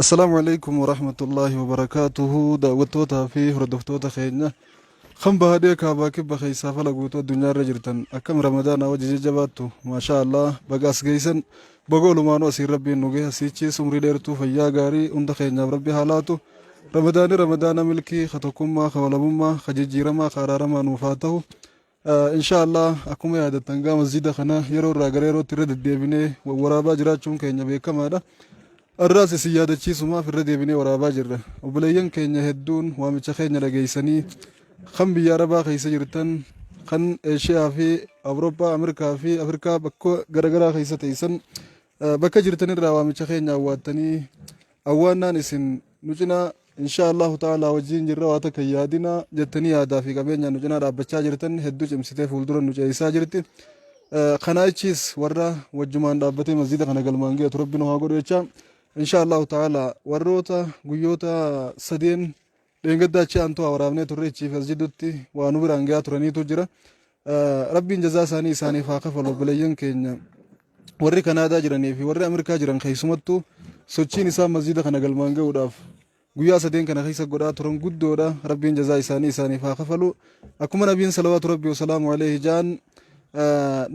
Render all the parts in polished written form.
Assalaamu Aleykum Warahmatullaahi Wabarakaatuhu Daawwattootaa fi hordoftoota keenya kan baha dhiha kaabaa kibba keessaa fala guutuu addunyaa irra jirtan akkam ramadaanaa wajji jajjabaattu maashaa Allah baga as geessan baga olumaanuu asiin rabbiin nu gahe asiichis umrii dheertuu fayyaa gaarii hunda keenyaaf rabbi haa laatu ramadaanni ramadaana milkii ka tokkummaa ka walabummaa ka jijjiiramaa ka araaramaa nuuf haa ta'u Inshaa Allah akkuma yaadattan gaa masjida kana yeroo irraa gara yerootti irra deddeebinee waraabaa jiraachuun keenya beekamaadha. Har'aas isin yaadachiisumaaf irra deebinee waraabaa jirra. Obboleeyyan keenya hedduun waamicha keenya dhageessanii kan biyya Arabaa keessa jirtan, kan Eeshiyaa fi Awurooppaa, Ameerikaa fi Afrikaa bakka garaagaraa keessa teessan bakka jirtanirraa waamicha keenya awwaattanii awwaannaan isin nu cinaa Inshaa Allahu ta'aalaa wajjiin jirra waa takka hin yaadinaa jettanii yaadaa fi qabeenyaan nu cinaa dhaabbachaa jirtan hedduu cimsitee fuuldura nu ceesisaa jirti. Kanaa achiis warra wajjumaan dhaabbatee masjida kana galmaan ga'atu rabbi nu haa godhu jechaa inshaa Allahu ta'aalaa warroota guyyoota sadeen dheengaddaa achi aantuu haa waraabnee turre achiif as jidduutti waa nu biraan gahaa turaniitu jira. Rabbiin jazaa isaanii isaaniif haa kafalu obboleeyyan keenya warri Kanaadaa jiranii fi warri Ameerikaa jiran keessumattuu sochiin isaan masjida kana galmaan ga'uudhaaf guyyaa sadeen kana keessa godhaa turan guddoodha. Rabbiin jazaa isaanii isaaniif haa kafalu. Akkuma nabiin salawaatu rabbi wasalaamu alayhi ja'an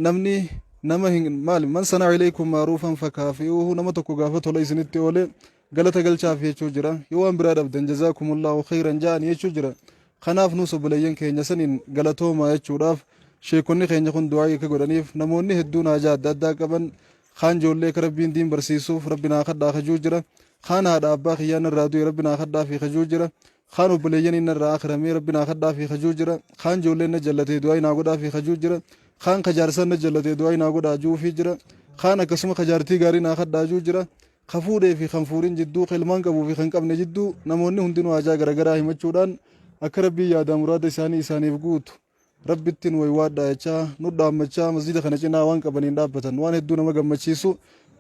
namni nama hin maali man sanaa ilaykum maaruufan fakaafi'uuhu nama tokko gaafa tola isinitti oole galata galchaaf jechuu jira. Yoo waan biraa dhabdan jazaakumullahu khayran ja'an jechuu jira. Kanaaf nus obboleeyyan keenya saniin galatoomaa jechuudhaaf sheekonni keenya kun du'aa'ii akka godhaniif namoonni hedduun haajaa adda addaa qaban kaan ijoollee akka rabbiin diin barsiisuuf rabbi naa kadhaa kajuu jira kaan haadha abbaa kiyyaa narraa du'e rabbi naa kadhaa fi kajuu jira kaan obboleeyyaniin narraa akiramee rabbi naa kadhaa fi kajuu jira kaan ijoolleen na jallatee du'aa'ii naa godhaa fi kajuu jira kaan kajaarsaan na jallatee du'aa'ii naa godhaa juufii jira kaan akkasuma kajaartii gaarii naa kadhaa juu jira Ka fuudhee fi kan fuudhin jidduu, ka ilmaan qabuu fi kan qabne jidduu namoonni hundinuu haajaa garagaraa himachuudhaan akka Rabbiin yaadaa muraada isaanii isaaniif guutu Rabbitti nu waywaadhaa jechaa nu dhaammachaa masjida kana cinaa waan qabaniin dhaabbatan waan hedduu nama gammachiisu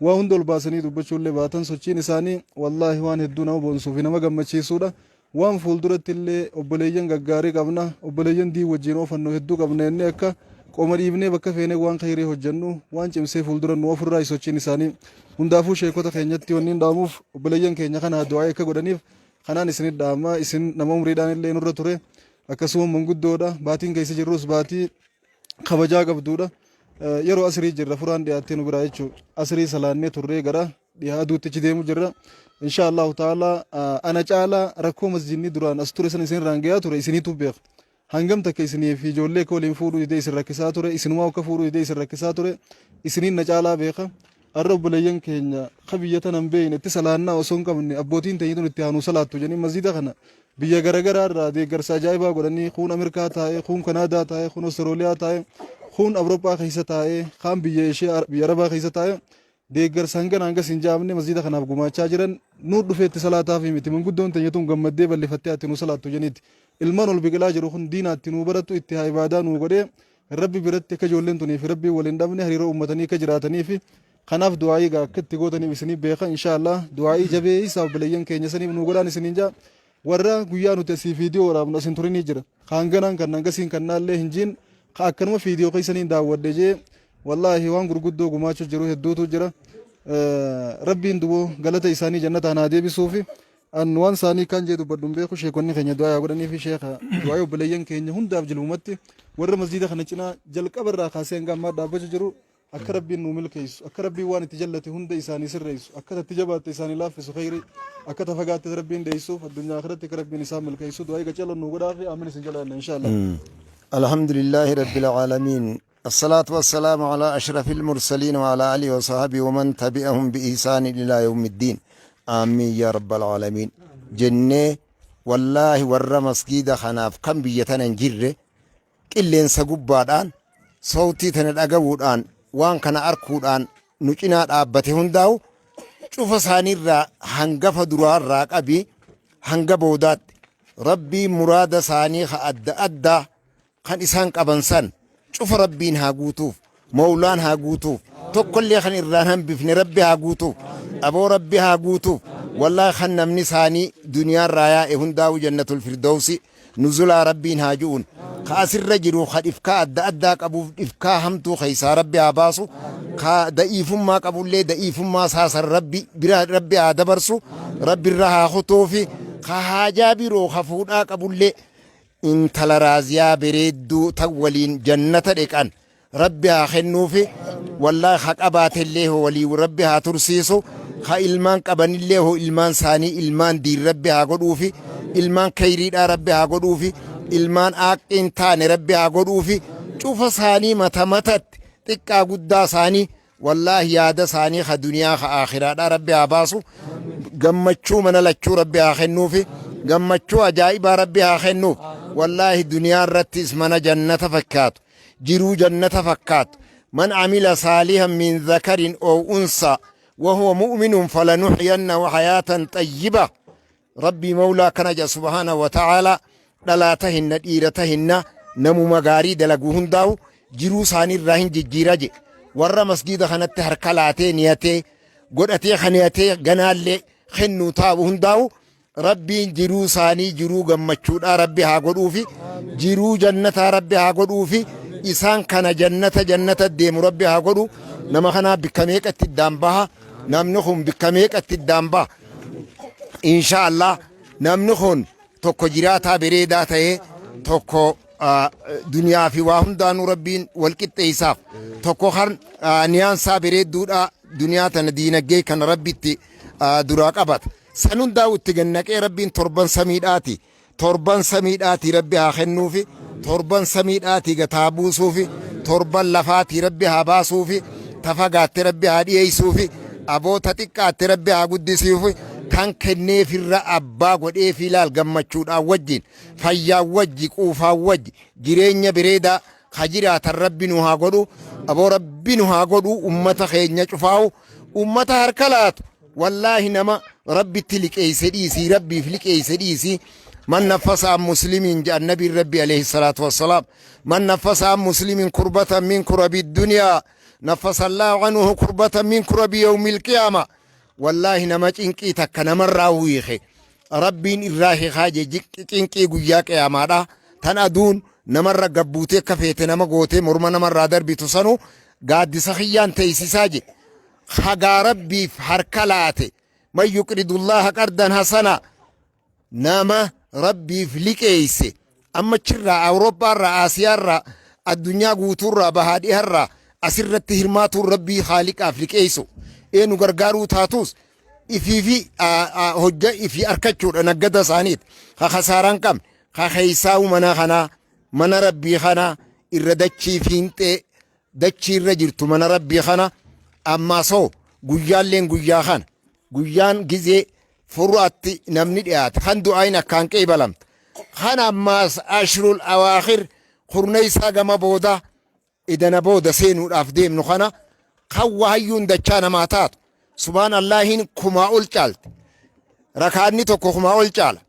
waa hunda ol baasanii dubbachuullee baatan sochiin isaanii wallaahi waan hedduu nama boonsuu fi nama gammachiisuudha. Waan fuulduratti illee obboleeyyan gaggaarii qabna, obboleeyyan diin wajjiin oofannu hedduu qabna jennee akka qoma dhiibnee bakka feenee waan khayrii hojjannu waan cimsee fuuldura nu oofu irraa sochiin isaanii. Hundaafuu sheekota keenyatti wanniin dhaamuuf obboleeyyan keenya kana du'aa'ii akka godhaniif kanaan isinit dhaama. Isin nama umriidhaan illee nurra ture akkasuma manguddoodha. Baatiin keessa jirrus baatii kabajaa qabduudha. Yeroo asrii jirra furaan dhiyaattee nu biraa jechuudha. Asrii salaannee turree gara dhiha aduutti achi deemu jirra. Insha Allahu ta'ala ana caalaa rakkoo masjidni duraan as ture san isin irraan gayaa ture isiniitu beeka. Hangam takka isinii fi ijoollee akka waliin fuudhuu didee isin rakkisaa ture isinumaa akka fuudhuu didee isin rakkisaa ture isiniin na caalaa beeka. Har'a obboleeyyan keenya ka biyya tana hin beekne itti salaannaa osoo hin qabne abbootiin teenya tun itti haanuu salaattu jedhanii masjida kana biyya garagaraa irraa deeggarsa ajaa'ibaa godhanii kuun Ameerikaa taa'ee kuun Kanaadaa taa'ee kuun Austraaliyaa taa'ee kuun Awurooppaa keessa taa'ee kaan biyya ishee biyya Arabaa keessa taa'ee deeggarsa hangana hangas hin ja'amne masjida kanaaf gumaachaa jiran nuu dhufee itti salaataafii miti manguddoon teenya tun gammaddee bal'ifattee ati nuu salaattu jeniiti ilmaan ol biqilaa jiru kun diinaa itti nuu baratu itti haa ibaadaa nuu godhee rabbi biratti akka ijoolleen tunii fi rabbiin wal hin dhabne hariiroo uummatanii akka jiraatanii fi kanaaf du'aa'ii gaa akka itti gootaniif isinii beeka inshaallah du'aa'ii jabeessaa obboleeyyan keenya saniif nuu godhaan isiniin jaa warra guyyaa nuti asii fiidiyoo waraabnu asin turinii jira ka hanganaan kan hangasiin kannaallee hin jiin ka akkanuma fiidiyoo keessaniin daawwadhe jee wallaahi waan gurguddoo gumaachuu jiru hedduutu jira rabbiin duboo galata isaanii jannataan haa deebisuufi an waan isaanii kan jee dubbadhu hin beeku sheekonni keenya du'aa yaa godhanii fi sheeka du'aa obboleeyyan keenya hundaaf jilbumatti warra masjiida kana cinaa jalqaba irraa kaasee hanga ammaa dhaabbachuu jiru akka rabbiin nuu milkeessu akka rabbiin waan itti jallate hunda isaanii sirreessu akka tatti jabaatte isaanii laaffisu khayri akka ta fagaatte rabbiin dheessuuf addunyaa akhiratti akka rabbiin isaan milkeessu du'aa qaceelon nuu godhaa fi aamin isin jala jenna insha Allah. الحمد لله رب العالمين الصلاة والسلام على أشرف المرسلين وعلى آله وصحبه ومن تبعهم بإحسان إلى يوم الدين آمين يا رب العالمين جنة والله ور مسجد خناف كم بيتنا جره qilleensa gubbaadhaan sawtii tana dhagawuudhaan waan kana arkuudhaan nu cinaa dhaabbate hundaa'u cufa isaaniirraa hangafa duraarraa qabii hanga boodaatti rabbiin muraada isaanii ka adda addaa kan isaan qaban san cufa rabbiin haa guutuuf mawlaan haa guutuuf tokkollee kan irraan hambifne rabbi haa guutuuf aboo rabbi haa guutuuf wallaahi kan namni isaanii duniyaarraa yaa'e hundaa'u jannatul firdawsi nuzulaa rabbiin haa ju'uun ka asirra jiru ka dhifkaa adda addaa qabuuf dhifkaa hamtuu keessaa rabbi haa baasu ka da'iifummaa qabullee da'iifummaa isaa san rabbi bira rabbi haa dabarsu Rabbi irra haa kutuufi. Ka haajaa biroo ka fuudhaa qabullee intala Raaziyaa bereedduu tan waliin jannata dheqan Rabbi haa kennuufi. Wallaahi ka qabaatellee hoo walii Rabbi haa tursiisu. Ka ilmaan qabanillee hoo ilmaan isaanii ilmaan diin Rabbi haa godhuufi. Ilmaan keyriidhaa Rabbi haa godhuufi. Ilmaan aaqqiin taane Rabbi haa godhuufi. Cufa isaanii mata matatti xiqqaa guddaa isaanii wallaahi yaada isaanii ka duniyaa ka aakhiraadhaa Rabbi haa baasu. Gammachuu mana lachuu Rabbi haa kennuufi. Gammachuu ajaa'ibaa Rabbi haa kennuuf. Wallaahi duniyaa irrattis mana jannata fakkaatu. Jiruu jannata fakkaatu. Man amila saalihan min zakarin oo unsa wahuwa mu'minun falanuhyannahu hayaatan xayyiba. Rabbii mawlaa akkana jedha subhaanahu wa ta'aalaa, dhalaa tahinna dhiira tahinna namuma gaarii dalagu hundaa'u jiruu isaanii irraa hin jijjiira jedhe. Warra masgiida kanatti harka laatee niyatee godhatee ka niyatee ganaallee kennuu taa'u hundaa'u Rabbiin jiruu isaanii jiruu gammachuudhaa Rabbi haa godhuufi, jiruu jannataa Rabbi haa godhuufi, isaan kana jannata jannata deemu Rabbi haa godhu. Nama kanaa bikka meeqatti iddaan baha, namni kun bikka meeqatti iddaan baha. Insha Allah namni kun tokko jiraataa bereedaa ta'ee, tokko duniyaa fi waa hundaanuu Rabbiin wal qixxeessaaf, tokko kan niyaansaa bereedduudha, duniyaa tana diinagdee kana Rabbitti duraa qabata. San hundaa itti gannaqee Rabbiin torban samiidhaati, torban samiidhaatii Rabbi haa kennuufi, torban samiidhaatii gataa buusuufi, torban lafaatii Rabbi haa baasuufi, tafagaatte Rabbi haa dhiyeessuufi, aboota xiqqaatte Rabbi haa guddisuufi, kan kenneefirra abbaa godheefi ilaal gammachuudhaan wajjin, fayyaan wajji, quufaan wajji, jireenya bireedaa ka jiraatan Rabbi nu haa godhu. Aboo Rabbi nu haa godhu. Ummata keenya cufaa'u ummata harka laatu. Wallaahi nama Rabbitti liqeeyse dhiisii, Rabbiif liqeeyse dhiisii, man naffasa an muslimiin jedhan nabiin Rabbi alayhi salaatu wassalaam, man naffasa an muslimiin kurbatan min kurabi duniyaa naffasa Allaahu anhu kurbatan min kurabi yawmil qiyaama. Wallaahi nama cinqii takka namarraa hiike Rabbiin irraa hiikaa je cinqii guyyaa qiyaamaadha tan aduun namarra gabbuutee akka feete nama gootee morma namarraa darbitu sanu gaaddisa kiyyaan teeysisaa je. Hagaa Rabbiif harka laate, man yuqridullaaha qardan hasana, nama Rabbiif liqeeyse, amma achirraa Awurooppaarraa, Aasiyaarraa, addunyaa guutuurraa, bahaa dhiharraa asirratti hirmaatuun Rabbii haaliqaaf liqeeysu eenu gargaaruu taatuus ifiifi hojja ifii arkachuudha naggada isaaniiti ka kasaaraan qabne ka keeysaa'u mana kanaa, mana Rabbii kanaa irra dachii fiinxee dachii irra jirtu, mana Rabbii kana. Ammaas hoo guyyaalleen guyyaa kana, guyyaan gizee furu'atti namni dhiyaate kan du'aayin akkaan qeebalamta kan ammaas ashrul awaakhir kurneessaa gama booda idana booda seenuudhaaf deemnu kana kan wahayyuun dachaa namaa taatu, subhaan Allaahiin kumaa ol caalti, rakaanni tokko kumaa ol caala,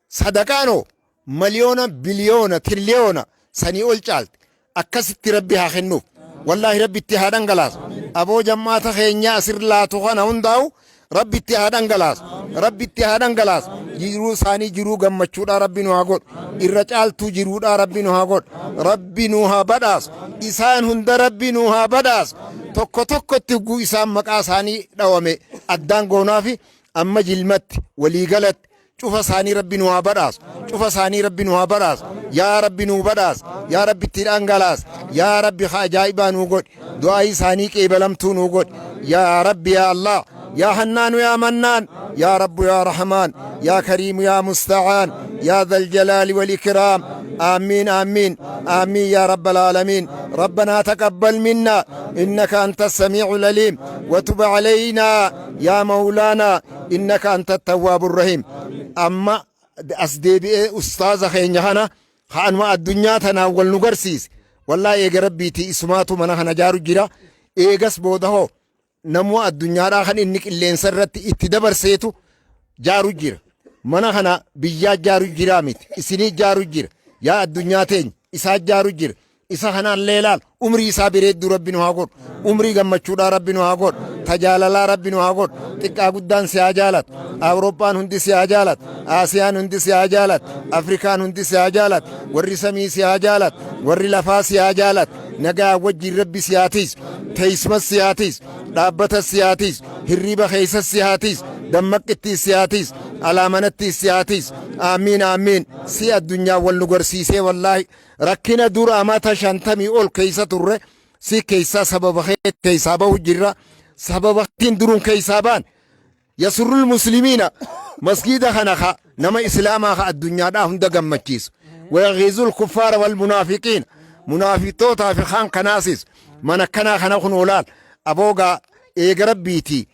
sadaqaanoo miliyoona biliyoona tiriliyoona sanii ol caalti. Akkasitti Rabbi haa kennuuf. Wallaahi Rabbi itti haa dhangalaasu. Aboo jammaata keenya asir laatu kana hundaa'u Rabbi itti haa dhangalaasu. Rabbi itti haa dhangalaasu. Jiruu isaanii jiruu gammachuudhaa Rabbi nu haa godhu. Irra caaltuu jiruudhaa Rabbi nu haa godhu. Rabbi nu haa badhaasu. Isaan hunda Rabbi nu haa badhaasu. Tokko tokkotti hogguu isaan maqaa isaanii dhawame addaan goonaafi amma jilmatti waliigalatti cufa isaanii Rabbi nu haa badhaasu. Cufa isaanii Rabbi nu haa badhaasu. Yaa Rabbi nu badhaas. Yaa Rabbi itti dhangalaas. Yaa Rabbi ka ajaa'ibaa nu godhi. Du'aa isaanii qeebalamtuu nu godhi. Yaa Rabbi, yaa Allah, yaa Hannaanu, yaa Mannaan, yaa Rabbu, yaa Rahmaan, yaa Kariimu, yaa Musta'aan, yaa Dhal Jalaali wal Ikraam. Aamiin, aamiin, aamiin, yaa Rabbal Aalamiin. Rabbanaa taqabbal minna innaka anta samii'ul aliim wa tub alaynaa yaa Mawlaanaa innaka anta tawwaabur rahiim. Amma as deebi'ee ustaaza keenya kana ka anuma addunyaa tanaan wal nu garsiise, wallaahi eega Rabbiitii isumaatu mana kana jaaru jira. Eegas booda hoo namuu addunyaadhaa kan inni qilleensa irratti itti dabarseetu jaaru jira. Mana kana biyyaa jaaru jiraa miti, isinii jaaru jira. Yaa addunyaa teenya isaa jaaru jira. Isa kanaallee ilaal, umrii isaa bireedduu Rabbi nu haa godhu. Umrii gammachuudhaa Rabbi nu haa godhu. Tajaalalaa Rabbi nu haa godhu. Xiqqaa guddaan si haa jaalatu. Awurooppaan hundi si haa jaalatu. Aasiyaan hundi si haa jaalatu. Afrikaan hundi si haa jaalatu. Warri samii si haa jaalatu. Warri lafaa si haa jaalatu. Nagaa wajjin Rabbi si haa tiisu. Teessumas si haa tiisu. Dhaabbatas si haa tiisu. Hirriiba keessas si haa tiisu. Dammaqqitti si haa tiisu. Alaa manatti si haa tiisu. Aamiin aamiin. Si addunyaa wal nu garsiisee, wallaahi rakkina dura amata 50 ol keessa turre si keessaa sababa kee keessaa bahu jirra. Sababa ittiin duruun keessaa baan. Yasurrul muslimiina, masgiida kana ka nama islaamaa ka addunyaadhaa hunda gammachiisu. Wayagiizul kuffaara wal munaafiqiina, munaafiqtootaa fi kaan kanaasis mana akkanaa kana kun olaal aboogaa eega rabbiitii,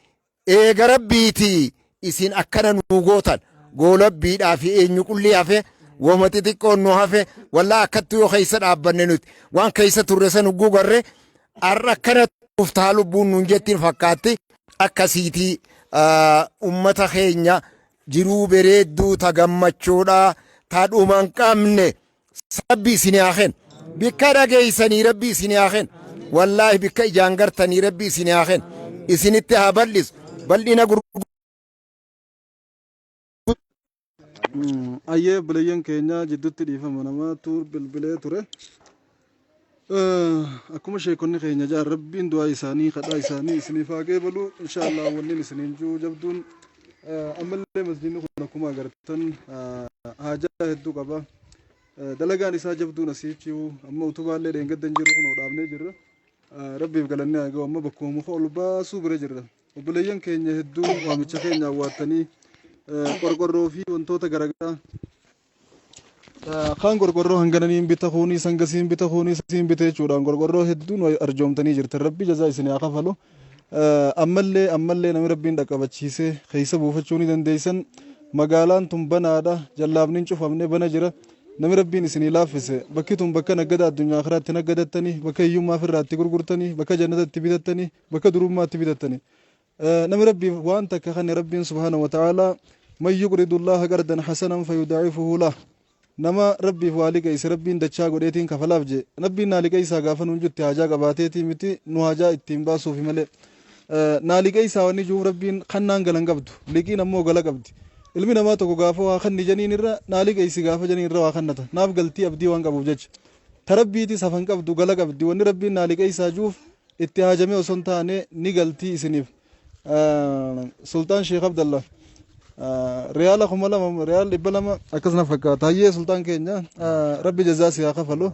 eega rabbiitii isin akkana nuu gootan goolabbiidhaa fi eenyu qullii hafe, wama xixiqqoon nu hafe. Wallaa akkatti yoo keessa dhaabbanne nuti waan keessa turre san hugguu garre har'a akkana nuuf ta'a lubbuun nuun jettiin fakkaatti. Akkasiitii ummata keenya jiruu bereedduu ta gammachuudha ta dhuma hin qabne rabbi isin haa kennu. Bikka dhageessanii rabbi isin haa kennu. Wallaahi bikka ijaan gartanii rabbi isin haa kennu, isinitti haa bal'isu bal'ina gurguddaa. Ayyee obboleeyyan keenya, jidduutti dhiifama, namaatu bilbilee ture. Akkuma sheekonni keenya jaan, rabbiin du'aa isaanii, kadhaa isaanii isiniif haa qeebalu inshaallah. Wannin isiniin jiru jabduun ammallee masjidni kun akkuma agartan haajaa hedduu qaba. Dalagaan isaa jabduun asiichi amma utubaallee dheengaddan jiru kun dhaabnee jirra. Rabbiif galannee haa ga'u, amma bakkuma muka ol baasuu bira jirra. Obboleeyyan keenya hedduun waamicha keenya awwaattanii qorqorroo fi wantoota garaagaraa, kaan qorqorroo hangananiin bita, kuunis hangasiin bita, kuunis asiin bita jechuudhaan qorqorroo hedduun arjoomtanii jirtan. Rabbi jazaa isin haa kafalu. Ammallee ammallee namni rabbiin dhaqqabachiisee keessa buufachuu ni dandeessan. Magaalaan tun banaadha, jallaabni hin cufamne, bana jira. Namni rabbiin isinii laaffise, bakki tun bakka naggada addunyaa akiraatti naggadattanii, bakka hiyyummaa ofirraa itti gurgurtanii, bakka jannata itti bitattanii, bakka durummaa itti bitattanii. Namni rabbiif waan takka kanne, rabbiin subhaanahu wa ta'aalaa man yuqridullaha qardan hasanan fayudaa'ifuhu lah, nama rabbiif waa liqeesse rabbiin dachaa godheetiin kafalaaf jee. Rabbiin naa liqeessaa gaafa nuun jutte haajaa qabaateetii miti, nu haajaa ittiin baasuufi malee. Naa liqeessaa wanni juuf rabbiin kannaan galan qabdu, liqiin ammoo gala qabdi. Ilmi namaa tokko gaafa waa kanni janiin irra, naa liqeessi gaafa janiin irra waa kannata, naaf galtii abdii waan qabuuf jecha. Ta rabbiitis hafan qabdu, gala qabdi. Wanni rabbiin naa liqeessaa juuf itti haajamee osoo hin taane ni galtii isiniif. Sultaan Sheekh Abdallah riyaala 2000, riyaal 200 akkas na fakkaata. Hayyee sultaan keenya, rabbi jazaa si haa kafalu.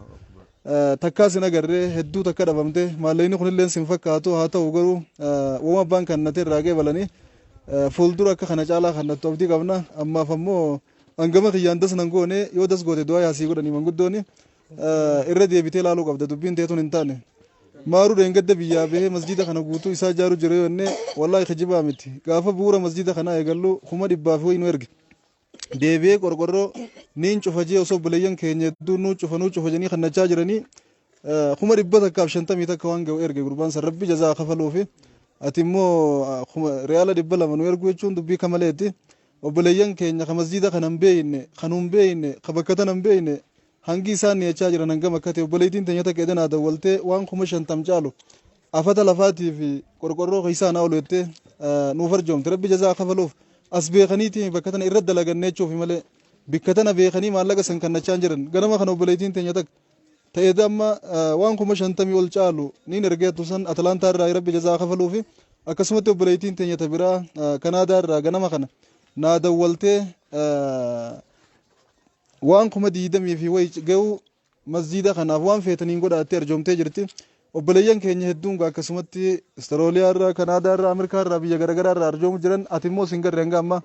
Takkaa sin agarree hedduu takka dhabamte, maallaqni kunillee sin fakkaatu. Haa ta'u garuu wama abbaan kannate irraa qeebalanii fuuldura akka kana caalaa kannattu abdii qabna. Ammaaf ammoo hangama kiyyaan das nan goone. Yoo das goote du'aa yaasii godhanii manguddooni. Irra deebitee ilaaluu qabda, dubbiin teetuun hin taane. Maaruu dheengadda biyyaa bahee masjida kana guutuu isaa ijaaru jira yoo jenne wallaahi kijibaa miti. Gaafa bu'uura masjida kanaa eegallu kuma dhibbaa fi wayi nu erge. Deebi'ee qorqorroo niin cufa jee, osoo obboleeyyan keenya hedduun nuu cufa nuu cufa jedhanii kannachaa jiranii, 151,000 waan ga'u erge gurbaan san. Rabbi jazaa kafaluufi. Ati immoo riyaala 200 nu ergu jechuun dubbii kamaleeti. Obboleeyyan keenya ka masjida kana hin beeyne, kan hin beeyne, ka bakka tana hin beeyne, hangi isaan niyachaa jiran hangam akka ta'e, obboleettiin teenya takka edanaa dawwaltee waan 50,000 caalu afata lafaatii fi qorqorroo keessaa naa oolu jettee nuuf arjoomte. Rabbi jazaa kafaluuf. As beekaniitii bakka tana irra dalaganne jechuufi malee bikka tana beekanii maallaqa san kannachaa hin jiran. Ganama kana obboleettiin teenya takka ta'eeti amma waan 50,000 ol caalu niin ergeetu san Atlaantaa irraa, rabbi jazaa kafaluufi. Akkasumatti obboleettiin teenya ta biraa Kanaadaa irraa ganama kana naa dawwaltee waan 20,000 fi wayi ga'u masjiida kanaaf waan feetaniin godhaattee arjoomtee jirti. Obboleeyyan keenya hedduun akkasumatti Austraaliyaa irraa, Kanaadaa irraa, Ameerikaa irraa, biyya garaagaraa irraa arjoomu jiran. Ati immoo sin garre hanga ammaa.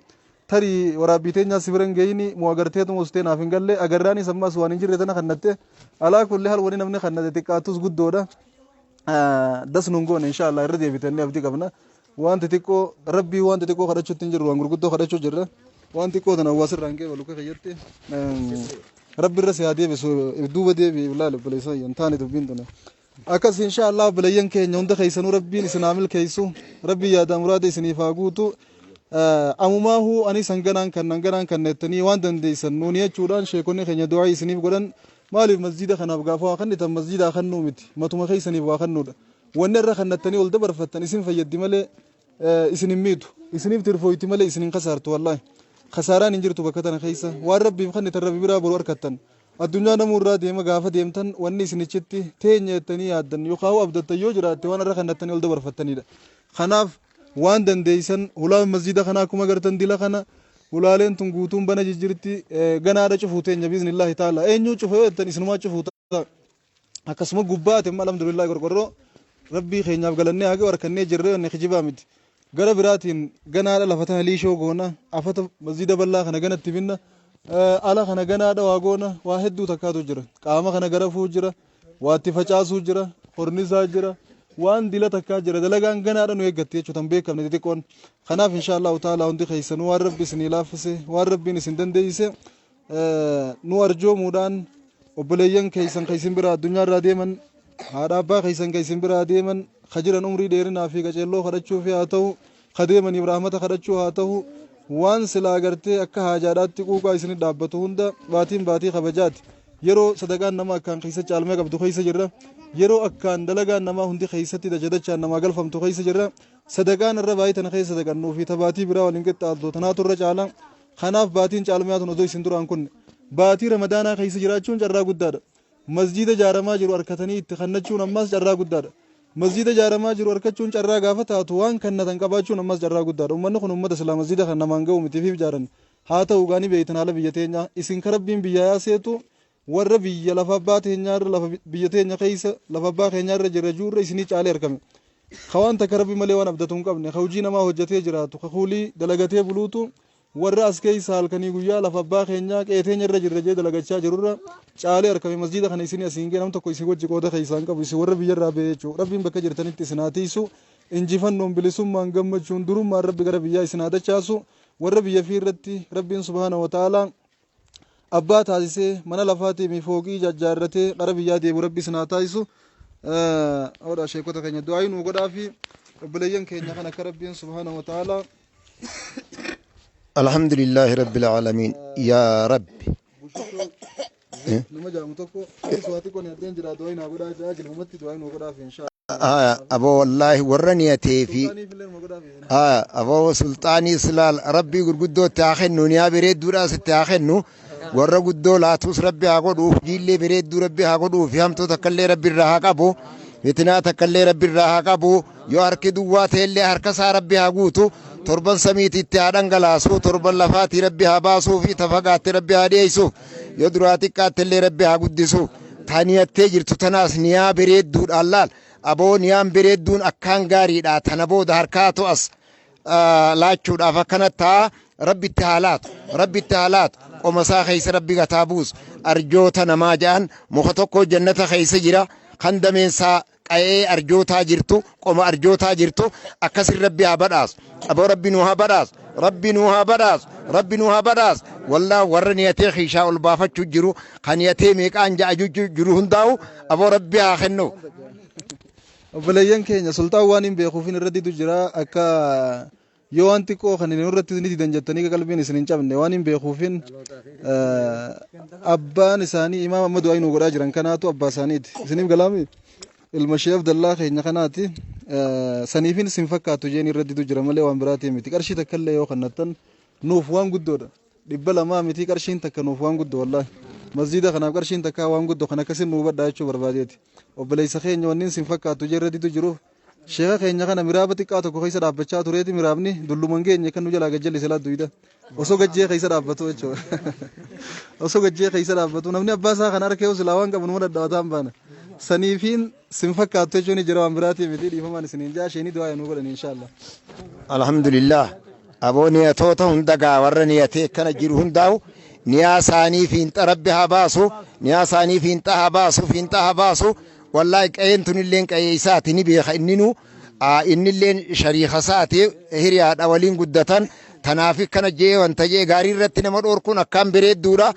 Tarii waraabbii teenyaa si bira hin gahini moo agarteetuma ustee naaf hin galle. Agarraanis ammas waan hin jirre tana kannatte. Alaa kulli hal wani namni kannate xiqqaattus guddoodha. Das nun goone, inshallah irra deebitannee abdii qabna. Waan xixiqqoo rabbii waan xixiqqoo kadhachuutti hin jirru, waan gurguddoo kadhachuu jirra. Waan xiqqoo tana hawaasa irraa hin qeebalu kiyyatti. Rabbi irra si haa deebisu, duuba deebi'i ilaali obboleessa, hin taane dubbiin tuna. Akkas inshallah obboleeyyan keenya hunda keessanuu rabbiin isin haa milkeessu, rabbiin yaada muraada isiniif haa guutu. Amumaahuu anis hanganaan kan hanganaan kan jettanii waan dandeessan nuuni jechuudhaan sheekonni keenya du'aa isiniif godhan. Maaliif masjida kanaaf gaafa waa kennitan masjidaa kennuu miti, matuma keessaniif waa kennuudha. Wanni irra kennattanii ol dabarfattan isin fayyaddi malee isin hin miitu, isiniif tirfooyti malee isin hin kasaartu. Wallaahi kasaaraan hin jirtu bakka tana keessa. Waan rabbiif kennitan rabbi biraa boru argattan. Addunyaa namuu irraa deema. Gaafa deemtan wanni isinichitti teenya jettanii yaaddan yookaan abdattan yoo jiraatte waan irra kennattanii ol dabarfattanidha. Kanaaf Waan dandeeysan hulaa masjida kanaa akkuma agartan dila kana hulaaleen tun guutuun bana jijjirti, ganaadha cufuu teenya biiznillaahi ta'ala. Eenyuu cufa yoo jettan, isinumaa cufuu ta'a. Akkasuma gubbaate immoo alhamdulillah qorqorroo rabbii keenyaaf galannee haga harkannee jirree wanni kijibaa miti. Gara biraatiin ganaadha lafa tana liishoo goona, afata masjida bal'aa kana ganatti binna, ala kana ganaadha waa goona, waa hedduu takkaatu jira. Qaama kana garafuu jira, waa itti facaasuu jira, hornisaa jira, waan dila takkaa jira. Dalagaan ganaadha nu eeggatti jechuudha tan beekamne xixiqqoon. Kanaaf insha Allahu ta'ala hundi keessanuu waan rabbi isinii laaffise, waan rabbiin isin dandeessise nu arjoomuudhaan obboleeyyan keessan kan isin biraa addunyaa irraa deeman, haadha abbaa keessan kan isin biraa deeman ka jiran umrii dheerinaa fi qaceelloo kadhachuu fi haa ta'u, ka deemaniif rahmata kadhachuu haa ta'u, waan silaa gartee akka haajaadhaatti quuqaa isin dhaabbatu hunda. Baatiin baatii kabajaati. Yeroo sadaqaan nama akkaan keessa caalmee qabdu keessa jirra. Yeroo akkaan dalagaan namaa hundi keessatti dachadachaan namaa galfamtu keessa jirra. Sadaqaan irra baay'ee tana keessa sadaqannuu fi tabaatii biraa waliin qixxaattu tanaatu irra caala. Kanaaf baatiin caalmiyaa tun osoo isin duraan kunne, baatii ramadaanaa keessa jiraachuun carraa guddaadha. Masjiida ijaaramaa jiru harkatanii itti kannachuun ammas carraa guddaadha. Masjiida ijaaramaa jiru harkachuun carraa gaafa taatu, waan kannatan qabaachuun ammas carraa guddaadha. Uummanni kun uummata silaa masjiida kan namaan ga'u mitiif ijaaran haa ta'u gaanii beeytan haala biyya teenyaa isin ka rabbiin biyya yaaseetu warra biyya lafa abbaa teenyaarra, lafa biyya teenya keessa lafa abbaa keenyaarra jirra juurra isinii caalee argame. Ka waan takka rabbi malee waan abdatu hin qabne, ka hojii namaa hojjetee jiraatu, ka kuulii dalagatee buluutu warra as keessa halkanii guyyaa lafa abbaa keenyaa qe'ee teenya irra jirra jee dalagachaa jirurra caalee argame. Masjiida kana isinii asiin ga'e nam tokko isin wajji qooda keessaa hin qabu, isin warra biyyarraa ba'e jechuudha. Rabbiin bakka jirtanitti isin haa tiisu. Injifannoon, bilisummaan, gammachuun, durummaan rabbi gara biyyaa isin haa dachaasu. Warra biyya fi irratti rabbiin subhaana wa ta'ala abbaa taasisee mana lafaatii fi fooqii jajjaarratee gara biyyaa deebu rabbi isin haa taasisu. Hodha sheekota keenya du'aa nuu godhaa fi obboleeyyan keenya kan akka rabbiin subhaana wa ta'ala الحمد لله رب العالمين يا رب. Nama jaamu tokko anis waa xiqqoo ni addeen jira, du'aa naa godhaa jaa jilmumatti du'aa nuu godhaa fi inshaa آه أبو والله warra niyatee fi sultaaniif illee numa godhaa fi آه أبو sultaanii silaal rabbii gurguddoo itti haa kennu, niyaa bareedduudhaas itti haa kennu, warra guddoo laatus rabbi haa godhu, hojiillee bareedduu rabbi haa godhuu fi hamtuu takkallee rabbi irraa haa qabu, fitinaa takkallee rabbi irraa haa qabu. Yoo harki duwwaa ta'ellee harka isaa rabbi haa guutu, torban samiitii itti haa dhangalaasu, torban lafaatii rabbi haa baasuu fi tafagaatti rabbi haa dhiyeessuuf, yoo duraa xiqqaatti illee rabbi haa guddisu. Taniyattee jirtu tanaas niyaa bareedduudhaan laal aboo, niyaan bareedduun akkaan gaariidha. Tana booda harkaatu as laachuudhaaf akkana ta'a. Rabbitti haa laatu, rabbitti haa laatu, qoma isaa keessa rabbi gataa buusu. Arjoota namaa ja'an muka tokko jannata keessa jira kan dameensaa qa'ee arjootaa jirtu, qoma arjootaa jirtu. Akkasin rabbi haa badhaasu. Aboo rabbi nuu haa badhaasu, rabbi nuu haa badhaasu, rabbi nuu haa badhaasu. Wallaa warra niyatee kiishaa ol baafachuu jiru, kan niyatee meeqaan ja'a jiru hundaa'u aboo rabbi haa kennu. Obboleeyyan keenya sultaan waan hin beekuufin irra didu jira. Akka yoo waan xiqqoo kan inni irratti ni didan jettanii qalbiin isin hin cabne, waan hin beekuufin abbaan isaanii imaama amma du'aa nu godhaa jiran kanaatu abbaa isaaniiti. Isiniif galaami ilma shee Abdallaa keenya kanaati. Saniifin isin fakkaatu jeen irra didu jira malee waan biraatii miti. Qarshii takka illee yoo kannattan nuuf waan guddoodha. 200 miti, qarshiin takka nuuf waan guddoo. Wallaahi masjiida kanaaf qarshiin takka waan guddoo. Kan akkasin nu hubadhaa jechuu barbaadeeti. Obboleessa keenya wanni isin fakkaattu jee irra didu jiruuf, sheeka keenya kana miraaba xiqqaa tokko keessa dhaabbachaa tureeti. Miraabni dulluman geenye kan nu jalaa gajjallise laa duyda osoo gajjee keessa dhaabbatu jechuudha. Osoo gajjee keessa dhaabbatu namni abbaa isaa kana harkee silaa waan qabu numa dhadhaabataan baana. Saniifiin sin fakkaattu jechuun jira, waan biraatii miti. Dhiifamaan isiniin jaa isheenii du'aa nuu godhan inshaallah. Alhamdulillah. Aboo niyatoota hunda gaa warra niyatee akkana jiru hundaa'u niyaa isaanii fiinxa rabbi haa baasu, niyaa isaanii fiinxa haa baasu, fiinxa haa baasu. Wallaahi qa'een tunilleen qa'ee isaati ni beeka inninu, innilleen shariika isaati, hiriyaadha waliin guddatan. Tanaaf akkana jee wanta jee gaarii irratti nama dhoorkuun akkaan bareedduudha.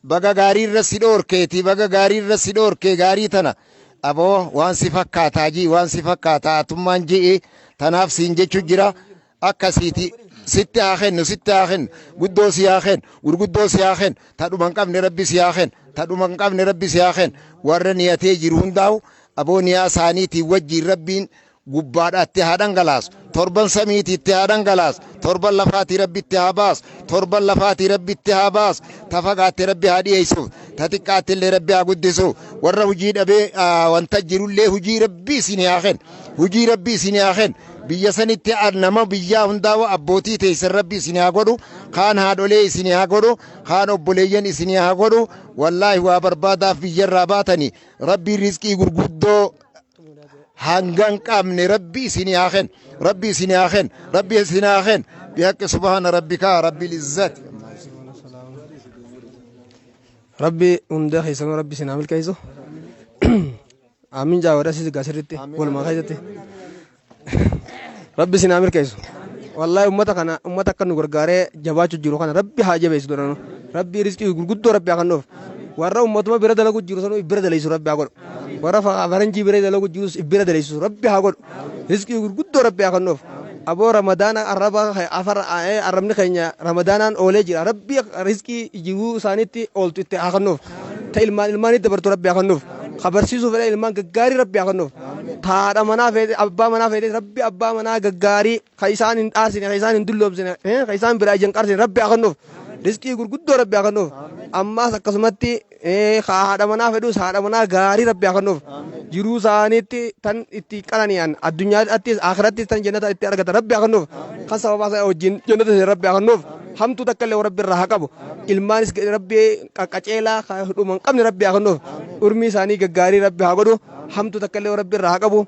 Baga gaarii irra si dhoorkeeti, baga gaarii irra si dhoorkee gaarii tana. Aboo waan si fakkaataa jii, waan si fakkaataa atummaan ji'i tanaaf siin jechu jira. Akkasiiti sitti haa kennu, sitti haa kennu, guddoo si haa kennu, gurguddoo si haa kennu, tadhuma hin qabne rabbi si haa kennu, tadhuma hin qabne rabbi si haa kennu. Warra niyatee jiru hundaa'u aboo niyaa isaaniitiin wajjiin rabbiin gubbaadhaatti haa dhangalaasu, torban samiitiitti haa dhangalaasu, torban lafaatii rabbitti haa baasu, torban lafaatii rabbitti haa baasu, tafagaatte rabbi haa dhiyeessuuf, ta xiqqaatte illee rabbi haa guddisu. Warra hujii dhabee wanta jirullee hujii rabbi isin haa kennu, hujii rabbi isin haa kennu. Biyya sanitti nama biyyaa hundaa'u abbootii teessan Rabbi isinii haa godhu, kaan haadholee isinii haa godhu, kaan obboleeyyan isinii haa godhu. Wallaahi waa barbaadaaf biyyarraa baatani. Rabbi rizqii gurguddoo hanga hin qabne Rabbi isinii haa kennu. Rabbi isinii haa kennu. Rabbi isinii haa kennu. Bihaqqi subhaana rabbika rabbil izzati. Rabbi hunda keessanuu Rabbi isin haa milkeessu. Aamin jaa warra asii sirriitti walumaa keessatti. Rabbi isin haa milkeessu. Wallaahi ummata kana, ummata akka nu gargaaree jabaachuu jiru kana Rabbi haa jabeessu duranu. Rabbi rizqii gurguddoo Rabbi haa kennuuf. Warra ummatuma bira dalagu jiru sanuu bira dalaysu Rabbi haa godhu. Warra faranjii bira dalagu jirus bira dalaysu Rabbi haa godhu. Rizqii gurguddoo Rabbi haa kennuuf. Aboo Ramadaana arraba afar arrabni keenya Ramadaanaan oolee jira. Rabbi rizqii jiruu isaaniitti ooltu itti haa kennuuf. Ta ilmaan ilmaanitti dabartu Rabbi haa kennuuf. Ka barsiisuu fedhan ilmaan gaggaarii Rabbi haa kennuuf. Ta haadha manaa feete, abbaa manaa feete, Rabbi abbaa manaa gaggaarii ka isaan hin dhaarsine, ka isaan hin dulloomsine, ka isaan biraa ija hin qarsine Rabbi haa kennuuf. Rizqii gurguddoo Rabbi haa kennuuf. Ammaas akkasumatti ka haadha manaa fedhus haadha manaa gaarii Rabbi haa kennuuf. Jiruu isaaniitti tan itti qanani'an, addunyaattis akhirattis tan jannata itti argatan Rabbi haa kennuuf. Kan sababaa isaa wajjin jannata seenan Rabbi haa kennuuf. Hamtuu takka illee Rabbi irraa haa qabu. Ilmaanis Rabbi qaqqaceelaa ka dhuma hin qabne Rabbi haa kennuuf. Urmii isaanii gaggaarii Rabbi haa godhu. Hamtuu takka illee Rabbi irraa haa qabu.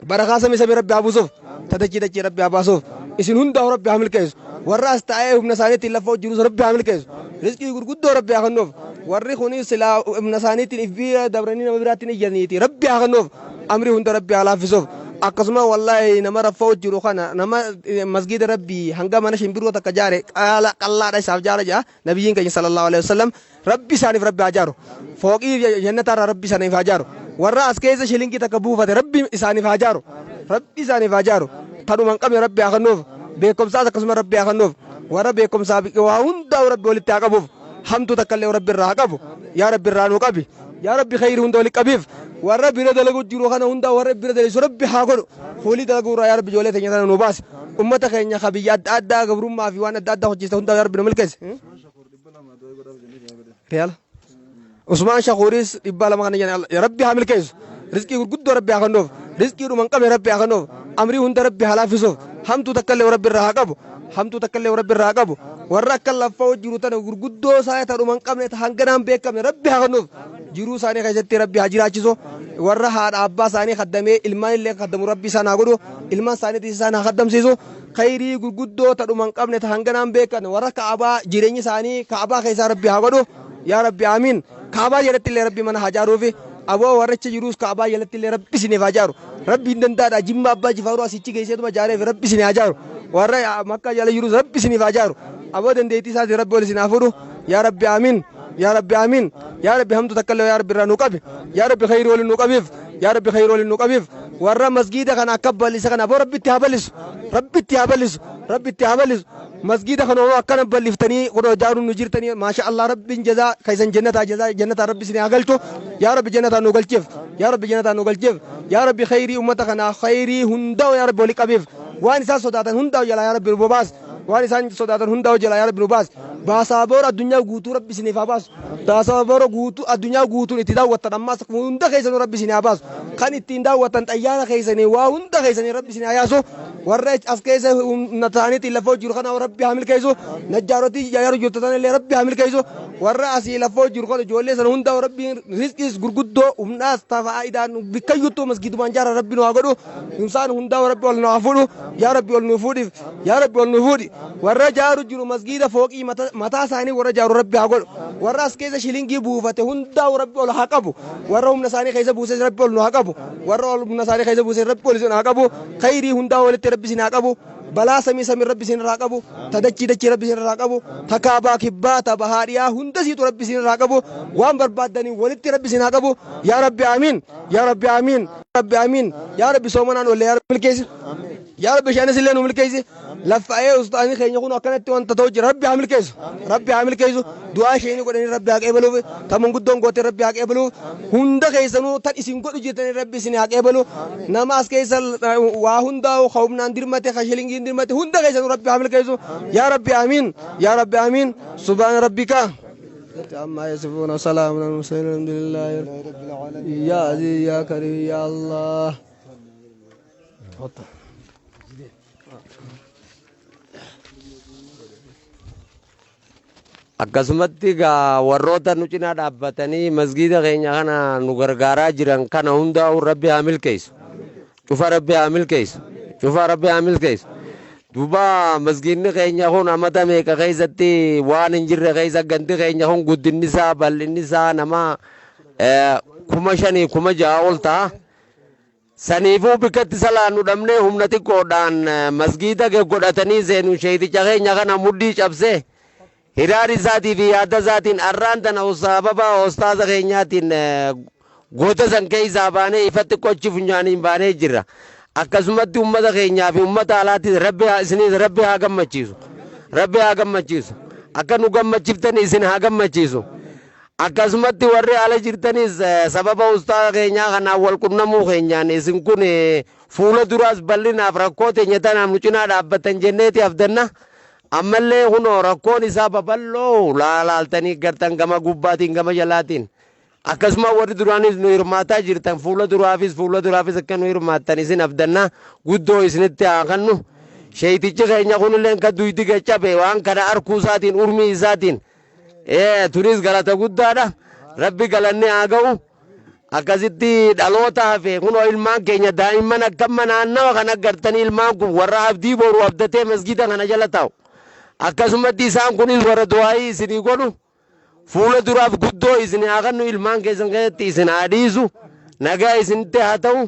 Barakaa samii samii Rabbi haa buusuuf. Ta dachii dachii Rabbi haa baasuuf. Isin hundaa'u Rabbi haa milkeessu. Warra as taa'ee humna isaaniitiin lafa hojii jirus Rabbi haa milkeessu. Rizqii gurguddoo Rabbi haa kennuuf. Warri kunis silaa humna isaaniitiin if bira dabranii nama biraatti hin iyyaniiti. Rabbi haa kennuuf. Amrii hunda Rabbi haa laaffisuuf. Akkasuma wallaahi nama raffa'u jiru kana, nama masgiida Rabbii hanga mana shimbirroo takka jaare qaala qallaadha isaaf jaara jedha nabiyyiin keenya sallallahu alaihi wasallam. Rabbi isaaniif Rabbi haa jaaru. Fooqii jannataa irraa Rabbi isaaniif haa jaaru. Warra as keessa shilingii takka buufate Rabbi isaaniif haa jaaru. Rabbi isaaniif haa jaaru. Tanuma hin qabne Rabbi haa kennuuf. Beekumsaas akkasuma Rabbi haa kennuuf. Warra beekumsaa waa hundaa'u Rabbi walitti haa qabuuf. Hamtuu takka illee Rabbi irraa haa qabu. Yaa Rabbi irraa nuu qabi. Yaa Rabbi khayrii hunda walitti qabiif. Warra bira dalagu jiru kana hunda warra bira dalagu Rabbi haa godhu. Fuulii dalaguu irraa yaa Rabbi ijoollee teenya tana nuu baasi. Ummata keenya ka biyya adda addaa gabrummaa fi waan adda addaa hojjiste hunda yaa Rabbi nu milkeessi. Riyaala. Usmaan Shakuuris 200 kana jedhan Rabbi haa milkeessu. Rizqii gurguddoo Rabbi haa kennuuf. Rizqii dhuma hin qabne Rabbi haa kennuuf. Amrii hunda Rabbi haa laaffisuuf. Hamtuu takka illee Rabbi irraa haa qabu. Hamtuu takka illee Rabbi irraa haa qabu. Warra akka lafa jiru tana gurguddoo isaa ta dhuma hin qabne, ta hanganaan beekamne Rabbi haa kennuuf. Jiruu isaanii keessatti Rabbi haa jiraachisu. Warra haadha abbaa isaanii kaddamee ilmaan illee kaddamu Rabbi isaan haa godhu. Ilmaan isaaniitis isaan haa kaddamsiisu. Khayrii gurguddoo ta dhuma hin qabne, ta hanganaan beekan, warra Ka'abaa jireenyi isaanii Ka'abaa keessaa Rabbi haa godhu. Yaa Rabbi aamiin. Ka'abaa jalatti illee Rabbi mana haa jaaruufi. Aboo warricha jiruus Ka'abaa jalatti illee Rabbi isiniif haa jaaru. Rabbi hin danda'aadha. Jimma abbaa jifaaruu asichi geesseetuma jaareef Rabbi isin haa jaaru. Warra Makkaa jala jirus Rabbi isiniif haa jaaru. Aboo dandeettii isaatiin Rabbi ol isin haa fuudhu. Yaa Rabbi aamiin. Yaa Rabbi aamiin. Yaa Rabbi hamtu takka illee yaa Rabbi irraa nuu qabi. Yaa Rabbi khayrii waliin nuu qabiif. Yaa Rabbi khayrii waliin nuu qabiif. Warra masgiida kana akka bal'ise kana aboo Rabbi itti haa bal'isu. Rabbi itti haa bal'isu. Rabbi itti haa bal'isu. Masgiida kana hoo akkana bal'iftanii kunoo jaaruun nu jirtanii, maasha Allah, Rabbiin jazaa keessan jannataa, jazaa jannataa Rabbi isin haa galchu. Yaa Rabbi jannataa nu galchiif. Yaa Rabbi jannataa nu galchiif. Yaa Rabbi khayrii ummata kanaa, khayrii hundaa yaa Rabbi wali qabiif. Waan isaan sodaatan hundaa jalaa yaa Rabbi nu bobaas. Waan isaan sodaatan hundaa jalaa yaa Rabbi nu baas. Baasaa boora addunyaa guutuu Rabbi isiniif haa baasu. Baasaa boora guutuu addunyaa guutuun itti daawwattan ammaas hunda keessanuu Rabbi isin haa baasu. Kan ittiin daawwattan xayyaara keessanii waa hunda keessanii Rabbi isin haa yaasu. Warra as keessa humna ta'aniitiin lafoo jiru kana Rabbi haa milkeessu. Najjaarotii yeroo jirtu tana illee Rabbi haa milkeessu. Warra asii lafoo jiru kana ijoollee sana hunda Rabbi rizqiis gurguddoo humnaas tafaa'idaan bikkayyuttuu masgiidumaan jaara Rabbi nu haa godhu. Isaan hundaa Rabbi ol nu haa fuudhu. Yaa Rabbi ol nu fuudhiif. Yaa Rabbi ol nu fuudhi. Warra jaaru jiru masgiida fooqii mataa isaanii warra jaaru Rabbi haa godhu. Warra as keessa shilingii buufate hundaa Rabbi ol haa qabu. Warra humna isaanii keessa buuses Rabbi ol nu haa qabu. Warra humna isaanii keessa buuses Rabbi ol isin haa qabu. Khayrii hundaa walitti Rabbi isin haa qabu. Balaa samii samii Rabbi isin irraa qabu. Ta dachii dachii Rabbi isin irraa qabu. Ta kaabaa kibbaa, ta bahaa dhiyaa hunda siitu Rabbi isin irraa qabu. Waan barbaaddanii walitti Rabbi isin haa qabu. Yaa Rabbi aamiin. Yaa Rabbi aamiin. Rabbi aamiin. Yaa Rabbi soomanaan olle yaa Rabbi milkeessi. Yaa Rabbi ishaanis illee nu milkeessi. Laffa'ee ustaanii keenya kun akkanatti wanta ta'u jira. Rabbi haa milkeessu. Rabbi haa milkeessu. Du'aa isheenii godhanii Rabbi haa qeebaluuf. Ta manguddoon goote Rabbi haa qeebaluuf. Hunda keessanuu tan isin godhu jirtanii Rabbi isin haa qeebalu. Nama as keessa waa hundaa'u ka humnaan dirmate, ka shilingiin dirmate, hunda keessanuu Rabbi haa milkeessu. Yaa Rabbi aamiin. Yaa Rabbi aamiin. Subhaana rabbika. عما يصفون وسلام على المرسلين الحمد لله يا عزيز يا كريم يا الله. Akkasumatti egaa warroota nu cinaa dhaabbatanii masgiida keenya kana nu gargaaraa jiran kana hundaa'u Rabbi haa milkeessu. Cufa Rabbi haa milkeessu. Cufa Rabbi haa milkeessu. Duuba masgiidni keenya kun amata meeqa keessatti waan hin jirre keessa gandi keenya kun guddinni isaa bal'inni isaa nama 5000 6000 ol ta'a. Saniifuu bikkatti salaannu dhabnee humna xiqqoodhaan masgiida godhatanii seenu sheeyticha keenya kana mudhii cabsee hiraar isaatii fi yaada isaatiin arraan tana sababa ostaaza keenyaatiin goota san keessaa baanee ifatti qochi funyaaniin baanee jirra. Akkasumatti ummata keenyaa fi ummata alaattis Rabbi isinis Rabbi haa gammachiisu. Rabbi haa gammachiisu. Akka nu gammachiftan isin haa gammachiisu. Akkasumatti warri ala jirtanis sababa ustaaza keenyaa kanaan wal qunnamuu keenyaan isin kun fuula duraas bal'inaaf rakkoo teenya tanaaf nu cinaa dhaabbattan jenneeti abdanna. Ammallee kunoo rakkoon isaa babal'oo laalaaltanii gartan gama gubbaatiin gama jalaatiin. Akkasuma warri duraanis nu hirmaataa jirtan fuula duraafis fuula duraafis akka nu hirmaattan isin abdanna guddoo isinitti haa kannu. Sheeytichi keenya kunillee kan duydi cabe waan kana arkuu isaatiin urmii isaatiin tunis galata guddaadha. Rabbi galanni haa ga'u. Akkasitti dhaloota hafe kunoo ilmaan keenya daa'imman akkama naannawa kana gartanii ilmaan kun warra abdii boru abdatee masgida kana jala taa'u. Akkasumatti isaan kunis warra du'aayii isinii godhu. Fuula duraaf guddoo isin haa kennu ilmaan keessan keessatti isin haa dhiisu. Nagaa isinitti haa ta'u.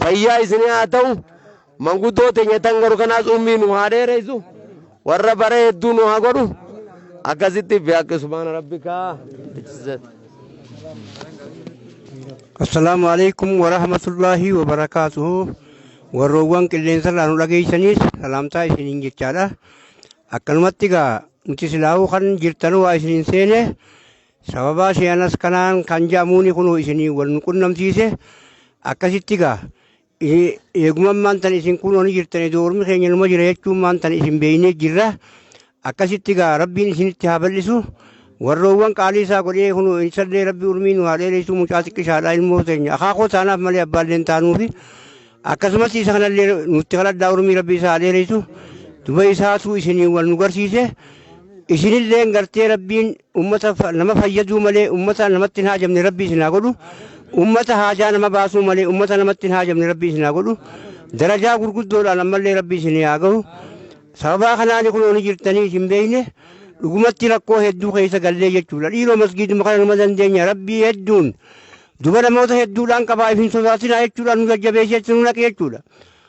Fayyaa isinii haa ta'u. Manguddoo teenya tan garuu kanaas umrii nu haa dheeressu. Warra bara hedduu nu haa godhu. Akkasitti bihaqqi subhaana rabbikaa. Assalaamu alaikum wa rahmatullahi wa barakaatuhu. Warroowwan qilleensarraa nu dhageessanis salaamtaa isiniin jechaadha. Akkanumatti egaa nuti silaa'uu kan jirtanuu waa isiniin seene sababaa seenas kanaan kan jedhamuuni kun isinii wal nu qunnamsiise. Akkasitti egaa eeguma maantan isin kunoo ni jirtan iddoo ormi keenya numa jira jechuun maantan isin beeynee jirra. Akkasitti egaa Rabbiin isinitti haa bal'isu. Warroowwan qaalii isaa godhee kun isallee Rabbi urmii nu haa dheeressu mucaa xiqqishaadha ilmoo teenya. Akaakoo taanaaf malee abbaallee hin taanuufi. Akkasumas isa kanallee nutti kadhadhaa urmii Rabbi isaa haa dheeressu. Duba isaatu isinii wal nu garsiise. Isinillee gartee Rabbiin ummata nama fayyaduu malee ummata namatti hin haajamne Rabbi isin haa godhu. Ummata haajaa nama baasuu malee ummata namatti hin haajamne Rabbi isin haa godhu. Darajaa gurguddoodhaan ammallee Rabbi isin haa gahu. Sababaa kanaan kunoo ni jirtanii isin beekne dhugumatti rakkoo hedduu keessa gallee jechuudha. Dhiiroo masgiiduma kana numa dandeenya Rabbii hedduun duba namoota hedduudhaan qabaa ifin sodaatinaa jechuudhaan nu jajjabeessee nu naqe jechuudha.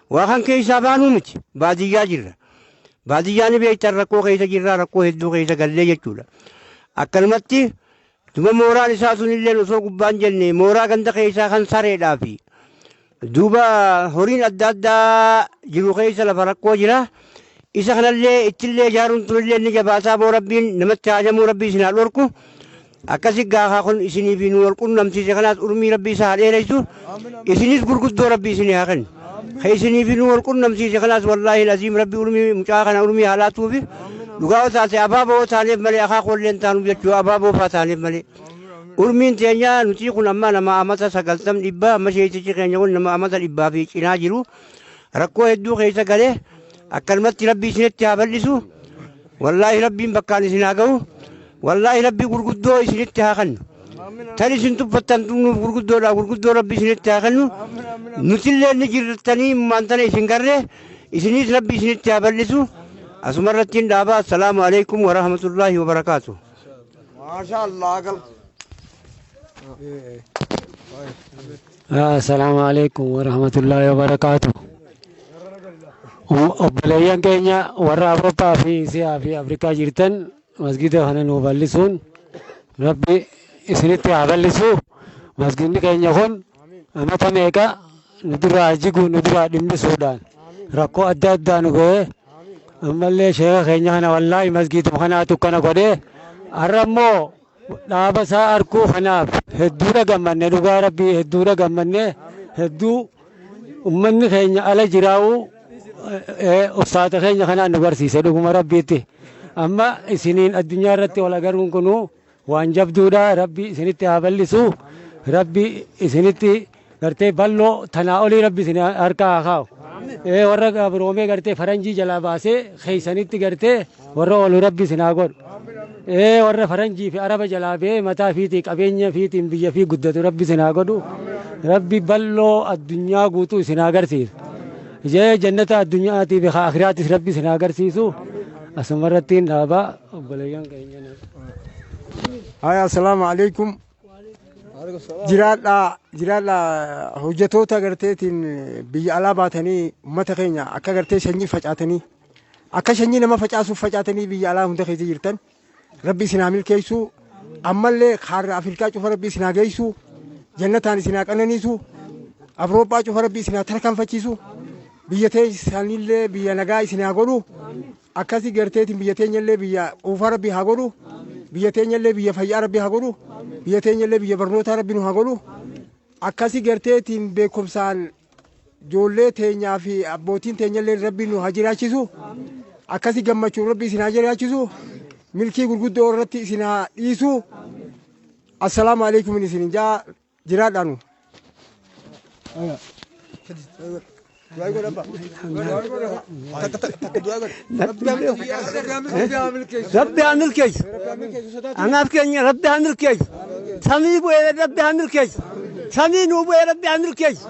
Waa kan keessaa baanuu miti baadiyyaa jirra. Baadiyyaa ni beektan rakkoo keessa jirra rakkoo hedduu keessa gallee jechuudha. Akkanumatti duba mooraan isaa sunillee osoo gubbaan jenne mooraa ganda keessaa kan sareedhaa fi duuba horiin adda addaa jiru keessa lafa rakkoo jira. Isa kanallee ittillee ijaaruun tunillee ni jabaataa boo Rabbiin namatti haajamuu Rabbi isin haa dhorku. Akkasi gaafa kun isinii fi nu wal qunnamsiise kanaas urmii Rabbi isa haa dheeressu. Isinis gurguddoo Rabbi isinii haa kennu. Ka isinii fi nu wal qunnamsiise kanaas wallaahi aziim Rabbi urmii mucaa kana urmii haa laatuufi. Dhugaa taate abaaboo taaneef malee akaakoollee hin taanuuf jechuudha abaaboo faa taaneef malee. Urmiin teenya nuti kun amma nama amata 90 dhibba amma sheetichi keenya kun nama amata dhibbaa fi cinaa jiru. Rakkoo hedduu keessa galee akkanumatti Rabbi isinitti haa bal'isu. Wallaahi Rabbiin bakkaan isin haa ga'u. Wallaahi Rabbi gurguddoo isinitti haa kennu. Tan isin tuffattan nuuf gurguddoodha gurguddoo Rabbi isinitti haa kennu. Nutillee ni jirtanii maantana isin garree isinis Rabbi isinitti haa bal'isu. Asuma irratti hin dhaabaa. Assalaamu alaikum wa rahmatullahi wa barakaatu. Assalaamu alaikum wa rahmatullahi wa barakaatu. Obboleeyyan keenya warra Awurooppaa fi Isiyaa fi Afrikaa jirtan masgida kana nuu bal'isuun Rabbi isinitti haa bal'isu. Masgidni keenya kun amata meeqa nu duraa jigu nu duraa dhimmisuudhaan rakkoo adda addaa nu ga'ee ammallee sheeka keenya kana wallaahi masgiduma kanaatu kana godhee har'a immoo dhaaba isaa arkuu kanaaf hedduudha gammanne dhugaa Rabbii hedduudha gammanne hedduu ummanni keenya ala jiraa'u ustaata keenya kanaan nu barsiise dhuguma Rabbiitti. Amma isiniin addunyaa irratti wal agaruun kunuu waan jabduudha. Rabbi isinitti haa bal'isu. Rabbi isinitti gartee bal'oo tanaa olii Rabbi isin harkaa haa kaa'u. Warra gabroomee gartee faranjii jalaa baasee keeysanitti gartee warra oolu Rabbi isin haa godhu. Warra faranjii fi araba jalaa ba'ee mataa fiitii qabeenya fiitiin biyya fi guddatu Rabbi isin haa godhu. Rabbi bal'oo addunyaa guutuu isin haa agarsiisu. Jee jannata addunyaatii fi akiraatis Rabbi isin haa agarsiisu. Asuma irratti dhaabaa obboleeyyan keenya. Haya, assalaamu alaikum. Jiraadhaa, jiraadhaa. Hojjetoota garteetiin biyya alaa baatanii uummata keenya akka gartee sanyii facaatanii, akka sanyii nama facaasuuf facaatanii biyya alaa hunda keessa jirtan, Rabbi isin haa milkeessu. Ammallee kaarra Afrikaa cufa Rabbi isin haa geessu, jannataan isin haa qananiisu, Awurooppaa cufa Rabbi isin haa tarkaanfachiisu, biyya teessanillee biyya nagaa isin haa godhu. Akkasi garteetiin biyya teenyallee biyya quufaa Rabbi haa godhu, biyya teenyallee biyya fayyaa Rabbi haa godhu, biyya teenyallee biyya barnootaa Rabbi nu haa godhu. Akkasi garteetiin beekumsaan ijoollee teenyaa fi abbootiin teenyallee Rabbi nu haa jiraachisu. Akkasi gammachuun Rabbi isin haa jiraachisu, milkii gurguddoo irratti isin haa dhiisu. Assalaamu alaikum isin jaa, jiraadhaanu. Rabbi haa milkeessu. Anaaf keenya Rabbi haa milkeessu. Samii bu'ee Rabbi haa milkeessu. Samii nuu bu'ee Rabbi haa milkeessu.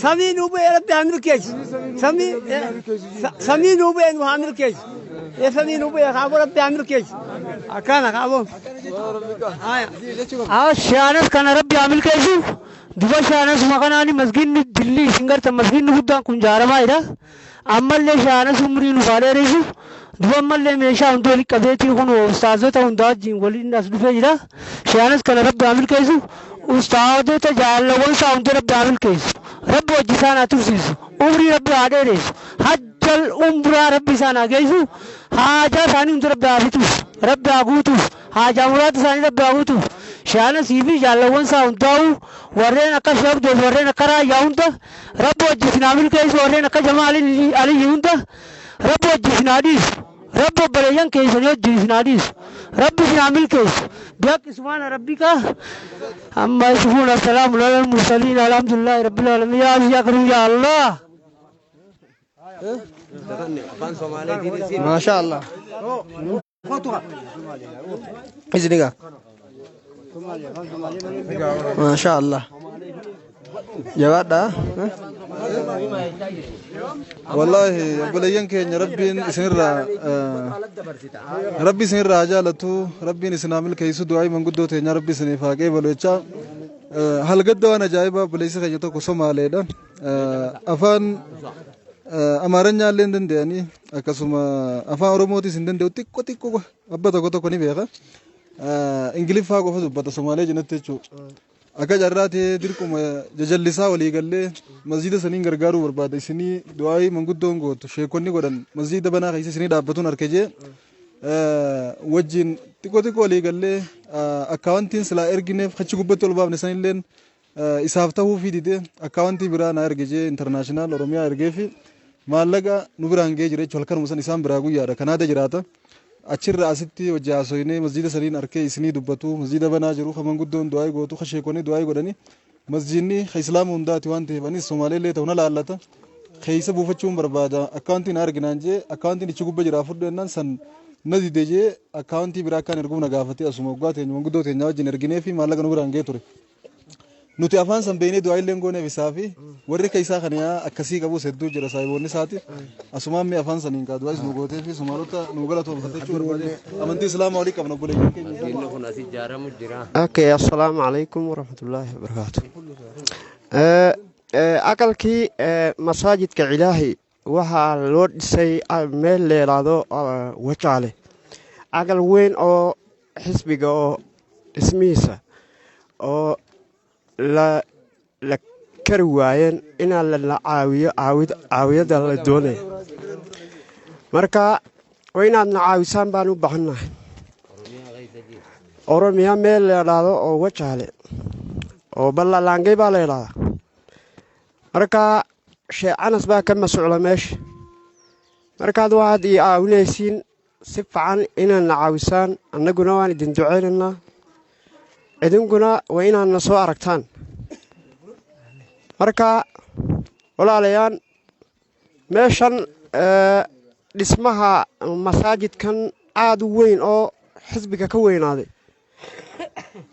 Samii nuu bu'ee Rabbi haa milkeessu. Samii samii nuu bu'ee nu haa milkeessu. Samii nuu bu'ee kaaboo Rabbi haa milkeessu. Akkana kaaboo. Shaanas kana Rabbi haa milkeessu. Duba shaanas makanaani masginni dilli isin gartan masginni guddaan kun jaaramaa jira. Ammallee shaanas umrii nuuf haa dheeressu. Duba ammallee meeshaa hunda walitti qabeetii kun ustaazota hundaa wajjin waliin as dhufee jira. Shaanas kana Rabbi haa milkeessu. Ustaazota jaalawwan isaa hunda Rabbi haa milkeessu. Rabbi hojii isaan haa tursiisu. Umrii Rabbi haa dheeressu. Hajjal umraa Rabbi isaan haa geessu. Haajaa isaanii hunda Rabbi haa fixuuf. Rabbi haa guutuuf. Haajaa muraata isaanii Rabbi haa guutuuf. Shaanasii fi jaalawwan isaa hundaa'u, warreen akka Shabdoof, warreen akka Raayyaa hunda Rabbi hojii isin haa milkeessu. Warreen akka Jamaal Aliyyi hunda Rabbi hojii isin haa dhiisu. Rabbi obboleeyyan keessanii hojii isin haa dhiisu. Rabbi isin haa milkeessu. Bihaqqi subhaana rabbika amma yasifuun, assalaamu alal mursaliin, alhamdulillahi rabbil alamin. Yaa aziz yaa karim yaa Allah. Maasha Allah. Isiniga. Maasha Allah. Jabaadhaa. Wallaahi obboleeyyan keenya, Rabbiin isinirraa, Rabbi isinirraa haa jaalatu, Rabbiin isin haa milkeessu, du'aa'ii manguddoo teenya Rabbi isiniif haa qeebalu jechaa, halgadda waan ajaa'ibaa, obboleessi keenya tokko Somaaleedha. Afaan Amaaranyaa illee hin danda'anii, akkasuma afaan Oromootis hin danda'u, xiqqoo xiqqoo abba tokko tokko ni beeka. Ingiliffaa qofa dubbata Somaalee cinatti jechuudha. Akka carraa ta'ee dirquma jajallisaa walii gallee masjiida saniin gargaaruu barbaada, isinii du'aayii manguddoon gootu sheekonni godhan masjiida banaa keessa isinii dhaabbatuun harka jee wajjin xiqqoo xiqqoo walii gallee, akkaawwantiin silaa ergineef achi gubbatti ol baafne sanilleen isaaf ta'uu fi dide, akkaawwantii biraa naa erge jee international Oromiyaa ergee fi maallaqa nu biraan ga'ee jira jechuudha. Halkanuma san isaan biraa guyyaadha Kanaada jiraata. Achirra asitti hojii haasoyinee masjiida saniin arkee isinii dubbatu, masjiida banaa jiru ka manguddoon du'aayii gootu, ka sheekonni du'aayii godhani, masjiidni ka Islaama hundaati waan ta'eef anis Somaaleellee ta'u na laallata, keessa buufachuun barbaada, akkaawuntii na arginaan jee, akkaawuntiin ichi gubba jira fudhu jennaan san na dide jee, akkaawuntii biraa akkaan erguuf na gaafate. Asuma waggaa teenya manguddoo teenyaa wajjin erginee fi maallaqa nu biraan ga'ee ture. Nuti afaan san beeknee du'aa illee gooneef isaa fi warri akka isaa kana yaa akkasii qabus hedduu jira saahiboonni isaati. Asumaan mee afaan saniin kaa du'aa nu gootee fi Somaalota nu galatoomfatte jechuu barbaade. Amantii Islaamaa walii qabna, obboleeyyan keenya. Masjiidni kun as ijaaramu jira. Okay, assalamu alaikum warahmatullahi wabarakatuh. Aqalkii masaajidka Ilaahi waxaa loo dhisay meel leelaado Wajaale. Aqal weyn oo xisbiga oo dhismihiisa oo la kari waayeen inaa la caawiyo, caawiyada la doonaya. Marka waa inaadna caawisaan baan u baahannahay. Oromiyaa meel la idhaahdo oo Wajaale oo Ballalaangay baa la idhahdaa. Marka Sheekh Canas baa ka mas-uula meesha. Markaad waxaad ii caawinaysiin si fiican inaadna caawisaan, annaguna waan idin ducaynaynaa, idinkuna waa inaadna soo aragtaan. Marka walaalayaan, Meeshan dhismaha masaajidkan aada u weyn oo xisbiga ka weynaaday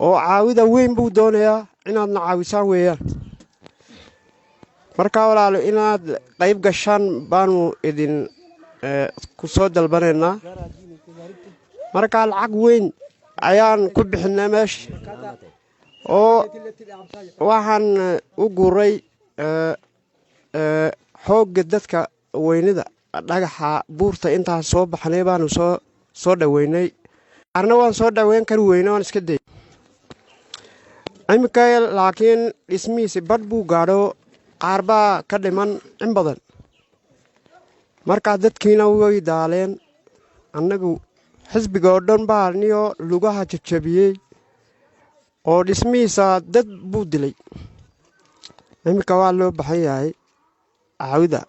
oo caawida weyn buu doonayaa inaadna caawisaan weeyaan. Markaa walaalo, inaad qayb gashaan baanu idin ku soo dalbanaynaa. Markaa lacag weyn ayaan ku bixinay meesha oo waxaan u guuray xoogga dadka weynida dhagaxa buurta intaan soo baxnay baanu soo dhoweynay. Arna waan soo dhoweyn kari weyne, waan iska dayay iminka, laakiin dhismihiisi badh buu gaadho, qaar baa ka dhiman in badan. Markaa dadkiina way daaleen. Annagu xisbiga oo dhan baa niyo lugaha jajabiyey oo dhismihiisa dad buu dilay. Iminka waa loo baxan yahay caawida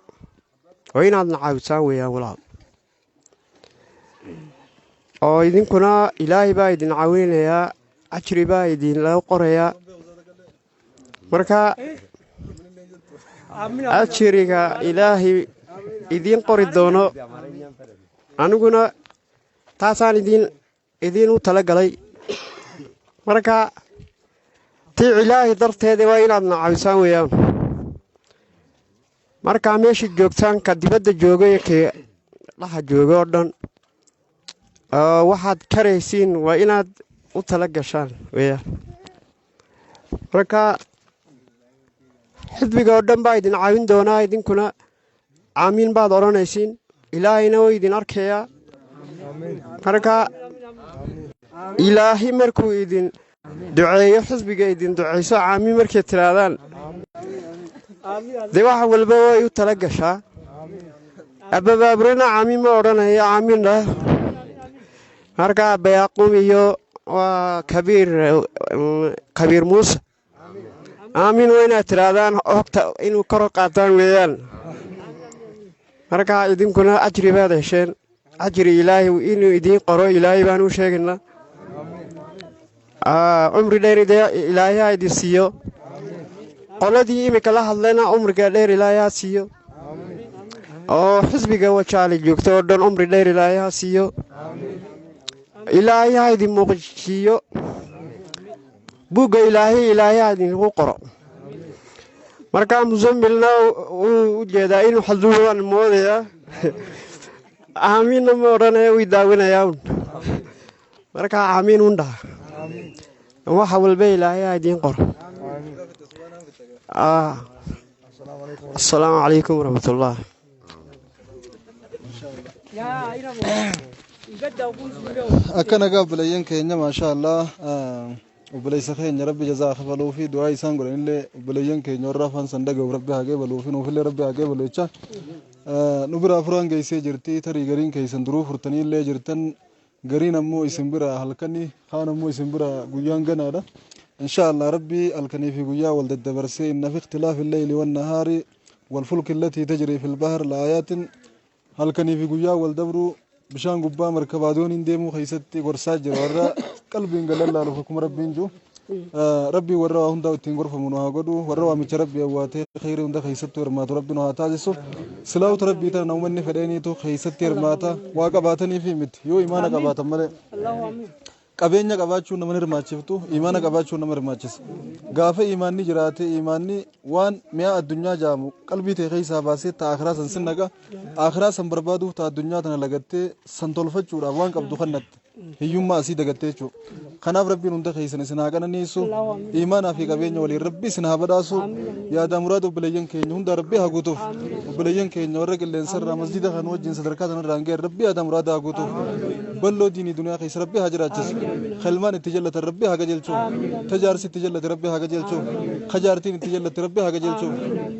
oo inaadna caawisaan weeyaan walaal, oo idinkuna Ilaahay baa idin caawinayaa, ajri baa idinla qorayaa. Marka ajriga Ilaahay idiin qori doono, aniguna taasaan idiin u tala galay. Marka tii Ilaahay darteeda waa inaadna caawisaan weeyaan. Markaa meesha joogtaan, ka dibadda joogay, kii dhaha jooga oo dhan, waxaad karaysiin waa inaad u tala gashaan weeyaan. Marka xisbiga oo dhan baa idin caawin doonaa, idinkuna aamiin baad odhanaysiin, Ilaahayna way idin arkayaa. Marka Ilaahay markuu idin duceeyo, xisbiga idin duceyso, aamiin markay tidhaahdaan, dee wax walba way u tala gashaa. Ababaaburena aamiin ma odhanayo, aamiin dhah. Marka Abba Yaquub iyo waa Kabiir, Kabiir Muuse, aamiin waa inaad tidhaahdaan, hogta inuu kor qaataan weeyaan. Marka idinkuna ajri baad hesheen, ajri Ilaahay inuu idiin qoro Ilaahay baan u sheegaynaa. Cumri dheer Ilaahay ha idin siiyo. Qoladii iminka la hadlayna cumriga dheer Ilaahay ha siiyo, oo xisbiga Wajaale joogto oo dhan cumri dheer Ilaahay ha siiyo. Ilaahay ha idin muuqjiyo buugga Ilaahay, Ilaahay ha idinku qoro. Marka Musamilna wuu u jeedaa inuu xaduuban moodayaa, aamiinna ma odhanaya, way daawinayaa un. Marka aamiin un dhaha, waxa walba Ilaahay ha idiin qoro. Asalaamu calaykum waraxmatullah. Akka nagaa obboleeyyan keenya, maashaa Allah, obboleessa keenya Rabbi jazaa kafaluu fi du'aa isaan godhanillee obboleeyyan keenya warra afaan san dhaga'u Rabbi haa qeebaluu fi nuufillee Rabbi haa qeebalu jecha. Nu biraa furaan geessee jirti. Tarii gariin keessan duruu furtanii illee jirtan, gariin ammoo isin bira halkani, kaan ammoo isin bira guyyaan ganaadha. Insha Allah Rabbi halkanii fi guyyaa wal daddabarsee, inna fi ikhtilaafi leyli wan nahaari wal fulki allatii tajrii fil bahr la aayaatin, halkanii fi guyyaa wal dabruu, bishaan gubbaa markabaa dooniin deemuu keessatti gorsaa jira warra qalbiin galallaaluuf. Akkuma Rabbiin jiru, Rabbii warra waa hundaa ittiin gorfamu nu haa godhu. Warra waamicha Rabbii awwaatee khayrii hunda keessattuu hirmaatu Rabbi nu haa taasisu. Silaawutu Rabbii tana uummanni fedheeniitu keessatti hirmaata, waa qabaatanii fi miti, yoo imaana qabaatan malee. Qabeenya qabaachuun nama hirmaachiftu, imaana qabaachuun nama hirmaachisa. Gaafa imaanni jiraate, imaanni waan mi'a addunyaa jaamu qalbii ta'e keessaa baasee ta akhiraa san sin naqa. Akhiraa san barbaaduuf ta addunyaa tana lagattee san tolfachuudhaaf waan qabdu kannatte, hiyyummaa asii dagattee jechuudha. Kanaaf Rabbiin hunda keessan isin haa qananiisu. Imaanaa fi qabeenya waliin Rabbi isin haa badhaasu. Yaada muraada obboleeyyan keenya hunda Rabbi haa guutuuf. Obboleeyyan keenya warra qilleensarraa masjida kan wajjin sadarkaa sanarraa hin ga'e Rabbi yaada muraada haa guutuuf. Balloo diinii duniyaa keessa Rabbi haa jiraachisu. Kalmaan itti jallatan Rabbi haa qajeelchu. Tajaarsi itti jallate Rabbi haa qajeelchu. Kajaartiin itti jallatte Rabbi haa qajeelchu.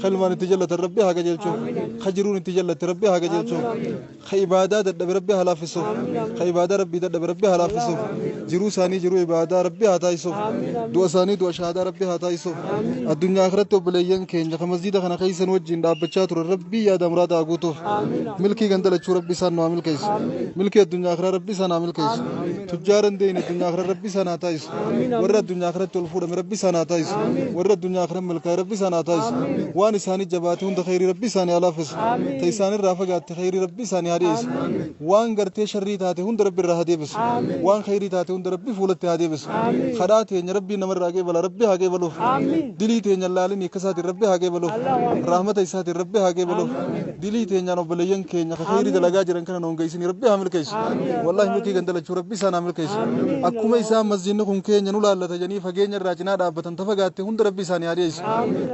Kalmaan itti jallatan Rabbi haa qajeelchu. Kajiruun itti jallatte Rabbi haa qajeelchu. Ka ibaadaa dadhabe Rabbi haa laaffisuuf. Ka ibaadaa Rabbii dadhabe Rabbi haa laaffisuuf. Jiruu isaanii jiruu jiruu ibaadaa Rabbi haa taasisuuf. Du'a isaanii du'a shahaadaa Rabbi haa taasisuuf. Addunyaa akhiratti obboleeyyan keenya kan masjiida kana keessa nu wajjin dhaabbachaa turan Rabbi yaada muraada haa guutuuf. Milkii ganda lachuu Rabbi isaan nu haa milkeessu. Milkii addunyaa akhiraa Rabbi isaan haa milkeessu. Tujjaara hin deeyne addunyaa akhiraa Rabbi isaan haa taasisu. Warra addunyaa akhiratti ol fuudhame Rabbi isaan haa taasisu. Warra addunyaa akhiratti milkaa'e Rabbi isaan haa taasisu. Waan isaanii jabaate hunda khayrii Rabbi isaanii haa laaffisu. Ta isaanirraa fagaatte khayrii Rabbi isaanii haa dhiyeessu. Waan gartee sharrii taate hunda Rabbi irraa haa deebisu. Waan khayrii taate hunda Rabbi fuulatti haa deebisu. Kadhaa teenya Rabbiin namarraa qeebala, Rabbi haa qeebaluuf. Dilii teenya laalin hiika isaatiin Rabbi haa qeebaluuf. Rahmata isaatiin Rabbi haa qeebaluuf. Dilii teenyaan obboleeyyan keenya ka khayrii dalagaa jiran kana nuun geessini Rabbi haa milkeessu. Wallaahi milkii ganda lachuu Rabbi isaan haa milkeessu. Akkuma isaan masjiidni kun keenya nu laallata jedhanii fageenya irraa cinaa dhaabbatan ta fagaatte hunda Rabbi isaanii haa dhiyeessu.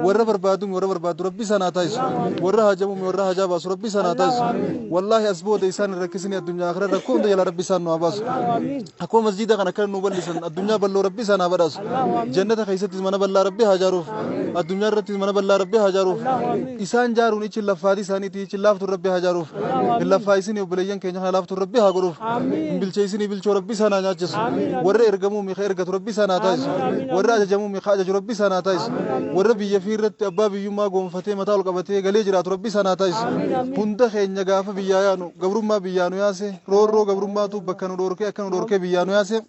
Warra barbaadumi warra barbaaddu Rabbi isaan haa taasisu. Warra haajamumi warra haajaa baasu Rabbi isaan haa taasisu. Wallaahi as booda isaan hin rakkisini, addunyaa akhira rakkoo hunda jalaa Rabbi isaan nu haa baasu. Akkuma masjiida kana akkana nu bal'isan, addunyaa bal'oo Rabbi isaan haa badhaasu. Jannata keessattis mana bal'aa Rabbi haa jaaruuf. Addunyaa irrattis mana bal'aa Rabbi haa jaaruuf. Isaan jaaruun ichi laffaati isaaniitii ichi laaftuun Rabbi haa jaaruuf. Hin laffaa'isinii obboleeyyan keenya kana laaftuun Rabbi haa godhuuf. Hin bilcheessinii bilchoo Rabbi isaan haa nyaachisu. Warra ergamuu miika ergatu Rabbi isaan haa taasisu. Warra ajajamuu miika ajaju Rabbi isaan haa taasisu. Warra biyya fi irratti abbaa biyyummaa goonfatee mataa ol qabatee galee jiraatu Rabbi isaan haa taasisu. Hunda keenya gaafa biyyaa yaanu gabrummaa biyyaa nu yaase, roorroo gabrummaatu bakka nu dhoorkee akka nu dhoorkee biyyaa nu yaase.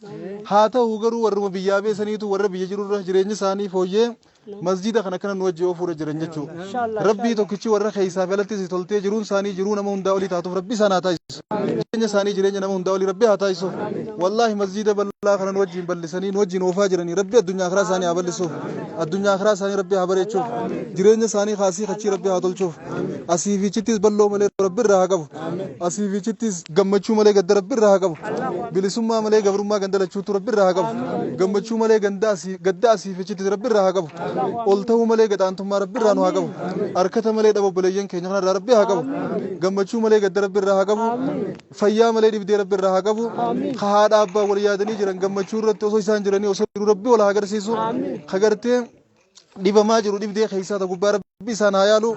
Haa ta'u garuu warruma biyyaa beesaniitu warra biyya jirurra jireenyi isaanii fooyyee masjiida kana akkana nu wajji oofuudha jiran jechuudha. Rabbii tokkichi warra keessaa fi alattis toltee jiruun isaanii jiruu nama hundaa olii taatuuf Rabbi isaan haa taasisu. Jireenya isaanii jireenya nama hundaa olii Rabbi haa taasisuuf. Wallaahi masjiida bal'aa kana nu wajjin bal'isanii nu wajjin oofaa jiranii Rabbi addunyaa akiraa isaanii haa bal'isuuf. Addunyaa akiraa isaanii Rabbi haa bareechuuf. Jireenya isaanii kaasii kachii Rabbi haa tolchuuf. Asii fi chittis bal'oo malee Rabbi irraa haa qabu. Asii fi chittis gammachuu malee gadda Rabbi irraa haa qabu. Bilisummaa malee gabrummaa ganda lachuutu Rabbi irraa haa qabu. Gammachuu malee ganda asii gadda asii fi chittis Rabbi irraa haa qabu. Ol ta'uu malee gadaantummaa Rabbi irraa nu haa qabu. Harkata malee dhaba obboleeyyan keenya kanarraa Rabbi haa qabu. Gammachuu malee gadda Rabbi irraa haa qabu. Fayyaa malee dhibdee Rabbi irraa haa qabu. Ka haadha abbaa wal yaadanii jiran gammachuu irratti osoo isaan jiranii osoo jiru Rabbi wal haa agarsiisu. Ka gartee dhibamaa jiru dhibdee keessaa ta gubbaa Rabbi isaan haa yaalu.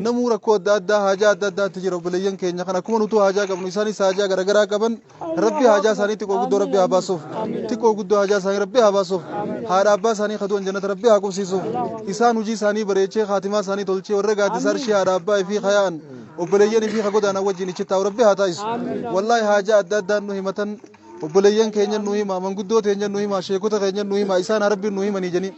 Namuu rakkoo adda addaa haajaa adda addaatti jira obboleeyyan keenya kan akkuma nutu haajaa qabnu isaanis haajaa garaagaraa qaban, Rabbi haajaa isaanii xiqqoo guddoo Rabbi haa baasuuf. Xiqqoo guddoo haajaa isaanii Rabbi haa baasuuf. Haadha abbaa isaanii kadu'an jannata Rabbi haa qubsiisuuf. Isaan hojii isaanii bareechee kaatimaa isaanii tolchee warra gaaddisa arshii haadha abbaa fi kayaan obboleeyyan fi kagodaana wajjin ichi taa'u Rabbi haa taasisu. Wallaahi haajaa adda addaan nu himatan, obboleeyyan keenya nu hima, manguddoo teenya nu hima, sheekota keenya nu hima, isaan haa Rabbiin nu himanii janii.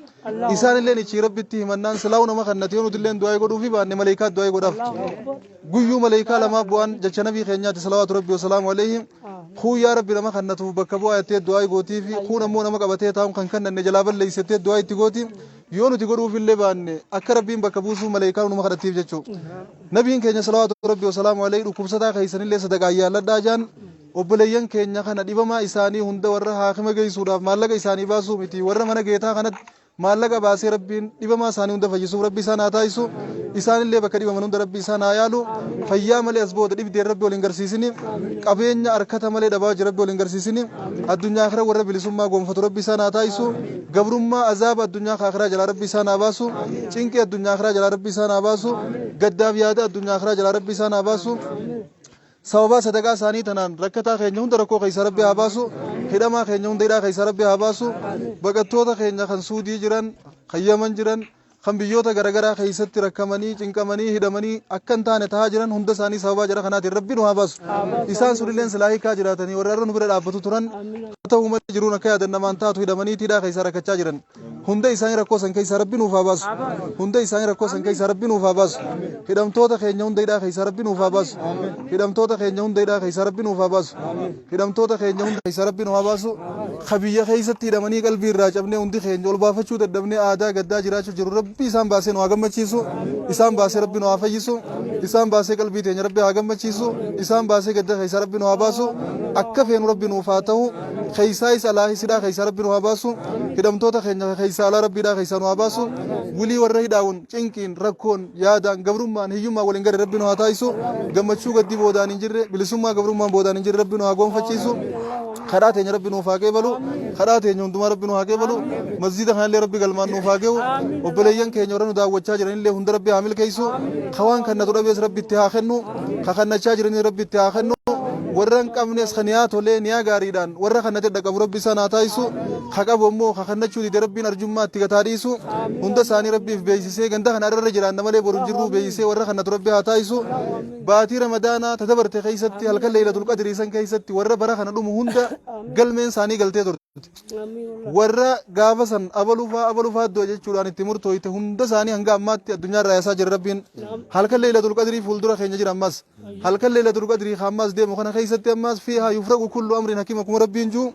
Isaan illeen ichi Rabbitti himannaan silaa'u nama kannate yoo nuti illeen du'aa godhuufi baanne maleekaa du'aa godhaaf. Guyyuu maleekaa lamaa bu'an jecha nabii keenyaati salawaatu Rabbi wasalaamu alayhi. Kuun yaa Rabbi nama kannatuuf bakka bu'aa jettee du'aa gootii fi kuun ammoo nama qabatee taa'uun kan kannanne jalaa balleessettee du'aa itti gooti. Yoo nuti godhuuf illee baanne akka Rabbiin bakka buusuuf maleekaa numa kadhattiif jechuudha. Nabiin keenya salawaatu Rabbi wasalaamu alayhi dhukkubsataa keessanillee sadaqaa yaalladhaa jaan. Obboleeyyan keenya kana dhibamaa isaanii hunda warra haakima geessuudhaaf maallaqa isaanii baasuu miti, warra mana geetaa kanatti maallaqa baasee Rabbiin dhibamaa isaanii hunda fayyisuuf Rabbi isaan haa taasisu. Isaanillee bakka dhibaman hunda Rabbi isaan haa yaalu. Fayyaa malee as booda dhibdeen Rabbi waliin garsiisini. Qabeenya harkata malee dhabaa jira Rabbi waliin garsiisini. Addunyaa akira warra bilisummaa gonfatu Rabbi isaan haa taasisu. Gabrummaa azaaba addunyaa akiraa jalaa Rabbi isaan haa baasu. Cinqii addunyaa akiraa jalaa Rabbi isaan haa baasu. Gaddaaf yaada addunyaa akiraa jalaa Rabbi isaan haa baasu. Sababaa sadaqaa isaanii tanaan rakkataa keenya hunda rakkoo keessa Rabbi haa baasu. Hidhamaa keenya hunda hidhaa keessa Rabbi haa baasu. Baqattoota keenya kan Suudii jiran, kan Yaman jiran, kan biyyoota garaagaraa keessatti rakkamanii, cinqamanii, hidhamanii akka hin taane tahaa jiran hunda isaanii sababaa jara kanaatiin Rabbi nu haa baasu. Isaan sunilleen silaa hiikaa jiraatanii warra irra nu bira dhaabbatu turan. Haa ta'u malee jiruun akka yaadan namaan taatu, hidhamanii hidhaa keessaa rakkachaa jiran. Hunda isaanii rakkoo san keessaa Rabbi nuuf haa baasu. Hunda isaanii rakkoo san keessaa Rabbi nuuf haa baasu. Hidhamtoota keenya hunda hidhaa keessaa Rabbi nuuf haa baasu. Hidhamtoota keenya hunda hidhaa keessaa Rabbi nuuf haa baasu. Hidhamtoota keenya hunda keessaa Rabbi nu haa baasu. Ka biyya keessatti hidhamanii qalbii irraa cabnee hundi keenya ol baafachuu dadhabnee aadaa gaddaa jiraachuu jiru Rabbi isaan baasee nu haa gammachiisu. Isaan baasee Rabbi nu haa fayyisu. Isaan baasee qalbii teenya Rabbi haa gammachiisu. Isaan baasee gadda keessaa Rabbi nu haa baasu. Akka feenu Rabbi nuuf haa ta'u. Keessaayis alaahis hidhaa keessaa Rabbi nu haa baasu. Hidhamtoota keenya keessaa alaa Rabbi hidhaa keessaa nu haa baasu. Wilii warra hidhaawun cinqiin, rakkoon, yaadaan, gabrummaan, hiyyummaan waliin gare Rabbi nu haa taasisu. Gammachuu gaddi boodaan hin jirre, bilisummaa gabrummaan boodaan hin jirre Rabbi nu haa gonfachiisu. Kadhaa teenya Rabbi nuuf haa qeebalu. Kadhaa teenya hundumaa Rabbi nu haa qeebalu. Masjiida kanallee Rabbi galmaan nuuf haa ge'u. Obboleeyyan keenya warra nu daawwachaa jiranillee hunda Rabbi haa milkeessu. Ka waan kannatu dhabees Rabbi itti haa kennu. Ka kannachaa jiranii Rabbi itti haa kennu. Warra hin qabnes ka niyaa tolee niyaa gaariidhaan warra kannate dhaqabu Rabbi isaan haa taasisu. Ka qabu ammoo ka kannachuu dide Rabbiin arjummaa itti gataa dhiisu. Hunda isaanii Rabbiif beeksisee ganda kana irra jiraanna malee boru hin jirruu beeksisee warra kannatu Rabbi haa taasisu. Baatii Ramadaanaa ta dabarte keessatti halkan Leeylatul Qadrii san keessatti warra bara kana dhumu hunda galmeen isaanii galtee turte. Warra gaafa san abalu faa abalu faa du'a jechuudhaan itti murtooyte hunda isaanii hanga ammaatti addunyaa irraa yaasaa jira Rabbiin. Halkan Leeylatul Qadrii fuuldura keenya jira ammas. Halkan Leeylatul Qadrii ka ammaas deemu kana keessatti ammaas fiihaa yufraqu kullu amrin hakiim akkuma Rabbiin jiru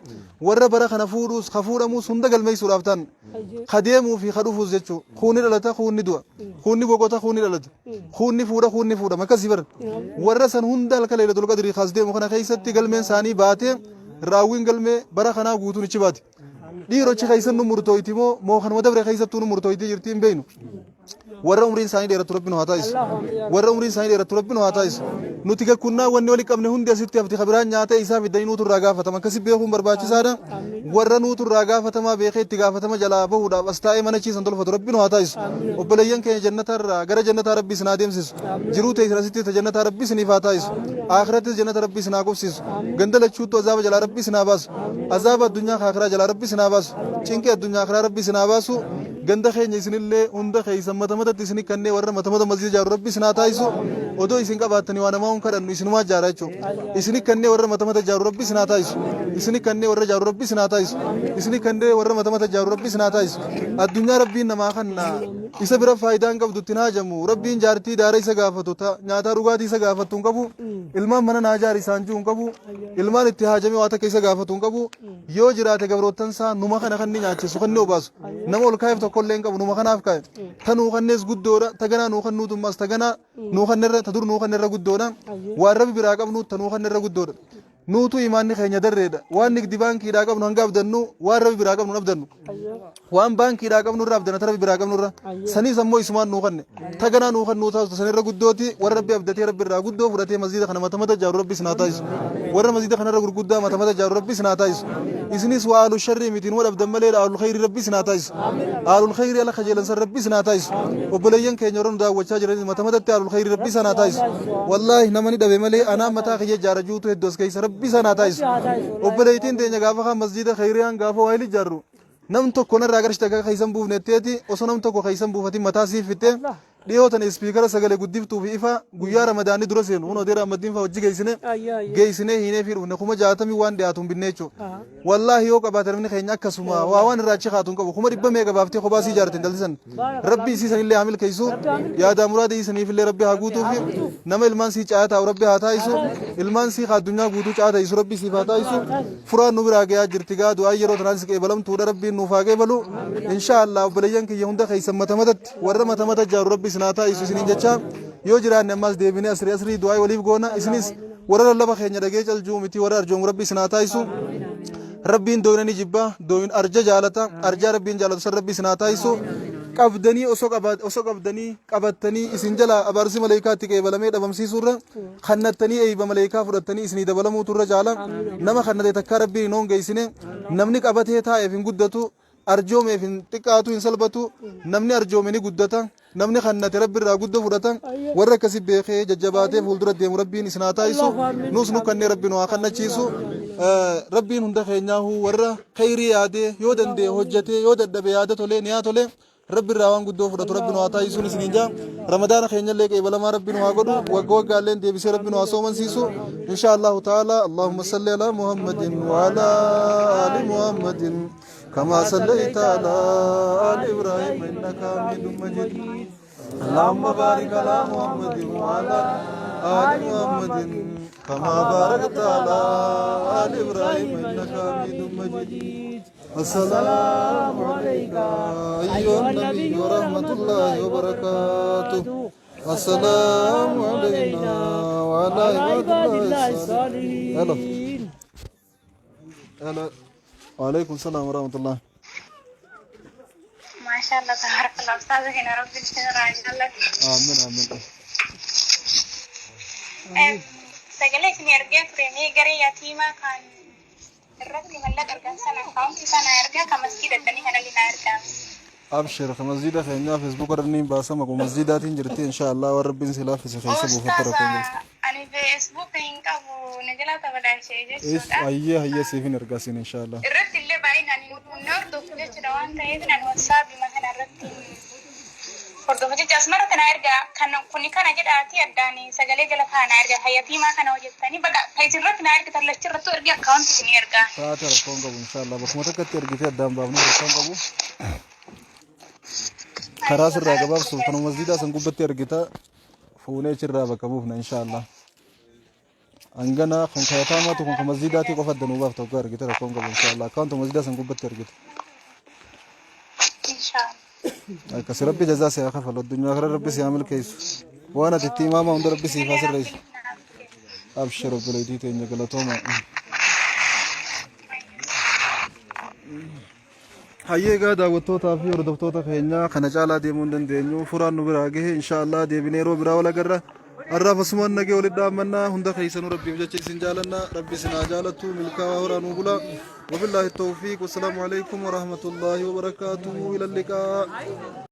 warra bara kana fuudhuus ka fuudhamuus hunda galmeessuudhaaf ta'an ka deemuu fi ka dhufuus jechuu kuun ni dhalata kuun ni du'a kuun ni boqota kuun ni dhalata kuun ni fuudha kuun ni fuudhama akkasii bar warra san hunda halkan Leeylatul Qadrii kaas deemu kana keessatti galmeen isaanii baatee raawwiin galmee bara kanaa guutuun ichi baate. Dhiirochi keessan nu murtooyti moo moo kanuma dabre keessattuu nu murtooyti jirti hin beeknu. Warra umriin isaanii dheerattu Rabbi nu haa taasisu. Warra umriin isaanii dheerattu Rabbi nu haa taasisu. Nuti gakkunnaa wanni wali qabne hundi asitti hafti kabiraan nyaata isaa fiddanii nuutu irraa gaafatama. Akkasi beekuun barbaachisaadha. Warra nuutu irraa gaafatamaa beekee itti gaafatama jalaa bahuudhaaf as taa'ee mana ciisan tolfatu Rabbi nu haa taasisu. Obboleeyyan keenya jannata irraa gara jannataa Rabbi isin haa deemsisu. Jiruu teessan asitti ta jannataa Rabbi isiniif haa taasisu. Akhirattis jannata Rabbi isin haa qubsiisu. Ganda lachuuttuu azaaba jalaa Rabbi isin haa baasu. Azaaba addunyaa ka akhiraa jalaa Rabbi isin haa baasu. Cinqii addunyaa akhiraa Rabbi isin haa baasu. Ganda keenya isinillee hunda keessan mata matatti isin kannee warra mata mata masjida ijaaru Rabbi isin haa taasisu. Odoo isin qabaattanii waa namaa hin kadhannu isinumaa ijaara jechuudha. Isin kannee warra mata mata ijaaru Rabbi isin haa taasisu. Isin kannee warra ijaaru Rabbi isin haa taasisu. Isin kannee warra mata mata ijaaru Rabbi isin haa taasisu. Addunyaa Rabbiin namaa kanna isa bira faayidaa hin qabdu ittiin haajamu. Rabbiin jaartii daara isa gaafatu ta nyaataa dhugaatii isa gaafattu hin qabu. Ilmaan mana naa ijaari isaan jiru hin qabu. Ilmaan itti haajamee waa takka isa gaafatu hin qabu. Yoo jiraate gabroottan isaa numa kana kan inni nyaachisu kan inni obaasu. Nama ol kaa'eef tokko illee hin qabu numa kanaaf kaa'e. Ta nuu kannees guddoodha. Ta ganaa nuu kannuutummaas ta ganaa nuu kannerra ta dur nuu kannerra guddoodha. Waan Rabbi biraa qabnu ta nuu kannerra guddoodha. Nuutu imaanni keenya darreedha. Waan nigdi baankiidhaa qabnu hanga abdannu waan Rabbi biraa qabnu hin abdannu. Waan baankiidhaa qabnu irra abdanna ta Rabbi biraa qabnu irra. Saniis ammoo isumaan nuu kanne. Ta ganaa nuu kannuu taasisu sanirra guddooti. Warra Rabbi abdatee Rabbi irraa guddoo fudhatee masjiida kana mata mata ijaaru Rabbi isin haa taasisu. Warra masjiida kanarra gurguddaa mata mata ijaaru Rabbi isin haa taasisu. Isinis waa aalu sharrii miti numa dhabdan malee aalul khayrii Rabbi isin haa taasisu. Aalul khayrii ala kajeelan san Rabbi isin haa taasisu. Obboleeyyan keenya warra nu daawwachaa jiranis mata matatti aalul khayrii Rabbi isaan haa taasisu. Wallaahi nama ni dhabe malee anaa mataa kiyya ijaara juutu hedduu as keessa Rabbi isaan haa taasisu. Obboleeytiin teenya gaafa kaan masjiida khayriyaan gaafa waa ijaarru nam tokko narraa qarshii takka keessan buufne jetteeti osoo nam tokko keessan buufatin mataa siif fitte dhiyoo tana ispiikara sagalee guddiftuu fi ifa guyyaa ramadaanni dura seenu kun odeera ammaddiin fa'aa hojii geessine geessinee hiinee fi dhufne 60,000 waan dhiyaatu hin binne jechuudha. Wallaahi yoo qabaate namni keenya akkasuma waa waan irraa achi kaatu hin qabu 100,000 meeqa baaftee kophaa sii ijaarte intalti san rabbi isii sanillee haa milkeessu yaadaa muraada isaniif illee rabbi haa guutuufi nama ilmaan sii caayaa taa'u rabbi haa taasisu ilmaan sii haa addunyaa guutuu caayaa taasisu rabbi siif haa taasisu furaan nu biraa gayaa jirti gaa du'aa yeroo tanaan si qeebalamtuudha rabbiin nuuf haa qeebalu insha Allah obboleeyyan kiyya hunda keessan mata matatti warra mata mata jaaru rabbi isin haa taasisu isiniin jecha yoo jiraanne ammaas deebinee asrii asrii du'aa waliif goona isinis warra lallaba keenya dhagee caljuu miti warra arjoomu rabbi isin haa taasisu rabbiin dooyna ni jibba dooyin arja jaalata arjaa rabbiin jaalatu san rabbi isin haa taasisu qabdanii osoo qaba osoo qabdanii qabattanii isin jala abaarsi maleeykaatti qeebalamee dhabamsiisuurra kannattanii eeyba maleeykaa fudhattanii isinii dabalamuutu irra caala nama kannate takkaa rabbiin hin hongeessine namni qabatee taa'eef hin guddatu arjoomeef hin xiqqaatu hin salphatu namni arjoome ni guddata namni kannate rabbi irraa guddoo fudhata warra akkasi beekee jajjabaatee fuuldura deemu rabbiin isin haa taasisu nus nu kannee rabbi nu haa kannachiisu rabbiin hunda keenyaahu warra khayrii yaadee yoo danda'e hojjetee yoo dadhabe yaada tolee niyaa tolee Rabbi irraa waan guddoo fudhatu Rabbi nu haa taasisuun isiniin jaa. Ramadaana keenyallee qeebalamaa Rabbi nu haa godhu. Wagga waggaalleen deebisee Rabbi nu haa soomansiisu. Insha Allahu ta'ala Allahumma salli ala Muhammadin wa ala ali Muhammadin kama sallaita ala ali Ibrahim innaka Hamidum Majid. Allahumma barik ala Muhammadin wa ala ali Muhammadin kama barakta ala ali Ibrahim innaka Hamidum Majid. السلام عليك أيها النبي ورحمة الله وبركاته السلام علينا وعلى عباد الله الصالحين هلا هلا وعليكم السلام ورحمة الله ما شاء الله تبارك الله أستاذ هنا ربي isin jaallatu. آمين آمين. Sagalee isin ergee ture mee garee yatiimaa kan irratti mallaqa ergan sana akkaawuntii sana ergaa kan masjiida dhaqanii kana naa ergaa. Abshir ka masjida keenyaa Facebook irra ni baasa maquma masjidaatiin jirti insha Allah waan rabbiin si laaffise keessa buufatta Ustaaza rakkoon jirtu. ani Ani Facebook hin qabu na jalaa tabalaashee Is jechuudha. hayyee hayyee siifin ergaa siin inshaallah. Irratti illee baay'inaan hin hordofu jechuudha waan ta'eef nan WhatsApp kana irratti hordofu jecha asumarra kana ergaa kan kuni kana jedhaati addaan sagalee jala kaana ergaa hayyatiimaa kana hojjettanii baqa irratti na ergitan lachirrattuu ergi akkaawunti isinii ergaa. Taate rakkoon qabu inshaallah bakkuma takkatti ergitee addaan baafnu rakkoon qabu. Karaa sirraa gabaabsuuf kanuma masjiidaa san gubbatti ergita fuunee achirraa bakka buufna inshaallah. Hangana kun kayataamaatu kun kan masjiidaatii qofa adda nuu baafta hoggaa ergite rakkoon qabu inshaallah akkaawuntuma masjiidaa san gubbatti ergite. Inshaallah. Akkasi rabbi jazaa si haa kafalu addunyaa kana rabbi si haa milkeessu. Waan ati itti imaama hunda rabbi siif haa sirreessu. Abshir obboleettii teenya galatooma. Hayyee egaa daawwattootaa fi hordoftoota keenya kana caalaa deemuu hin dandeenyu furaan nu biraa gahe inshaallah deebinee yeroo biraa wal agarra. Har'aaf asumaan nagee walitti dhaammannaa hunda keessanuu rabbiif jecha isin jaalanna rabbi isin haa jaalattu milkaa'aa horaa nuu bulaa. Wabillaahi tawfiiq wassalaamu alaikum warahmatullaahi wabarakaatuhu ila liqaa.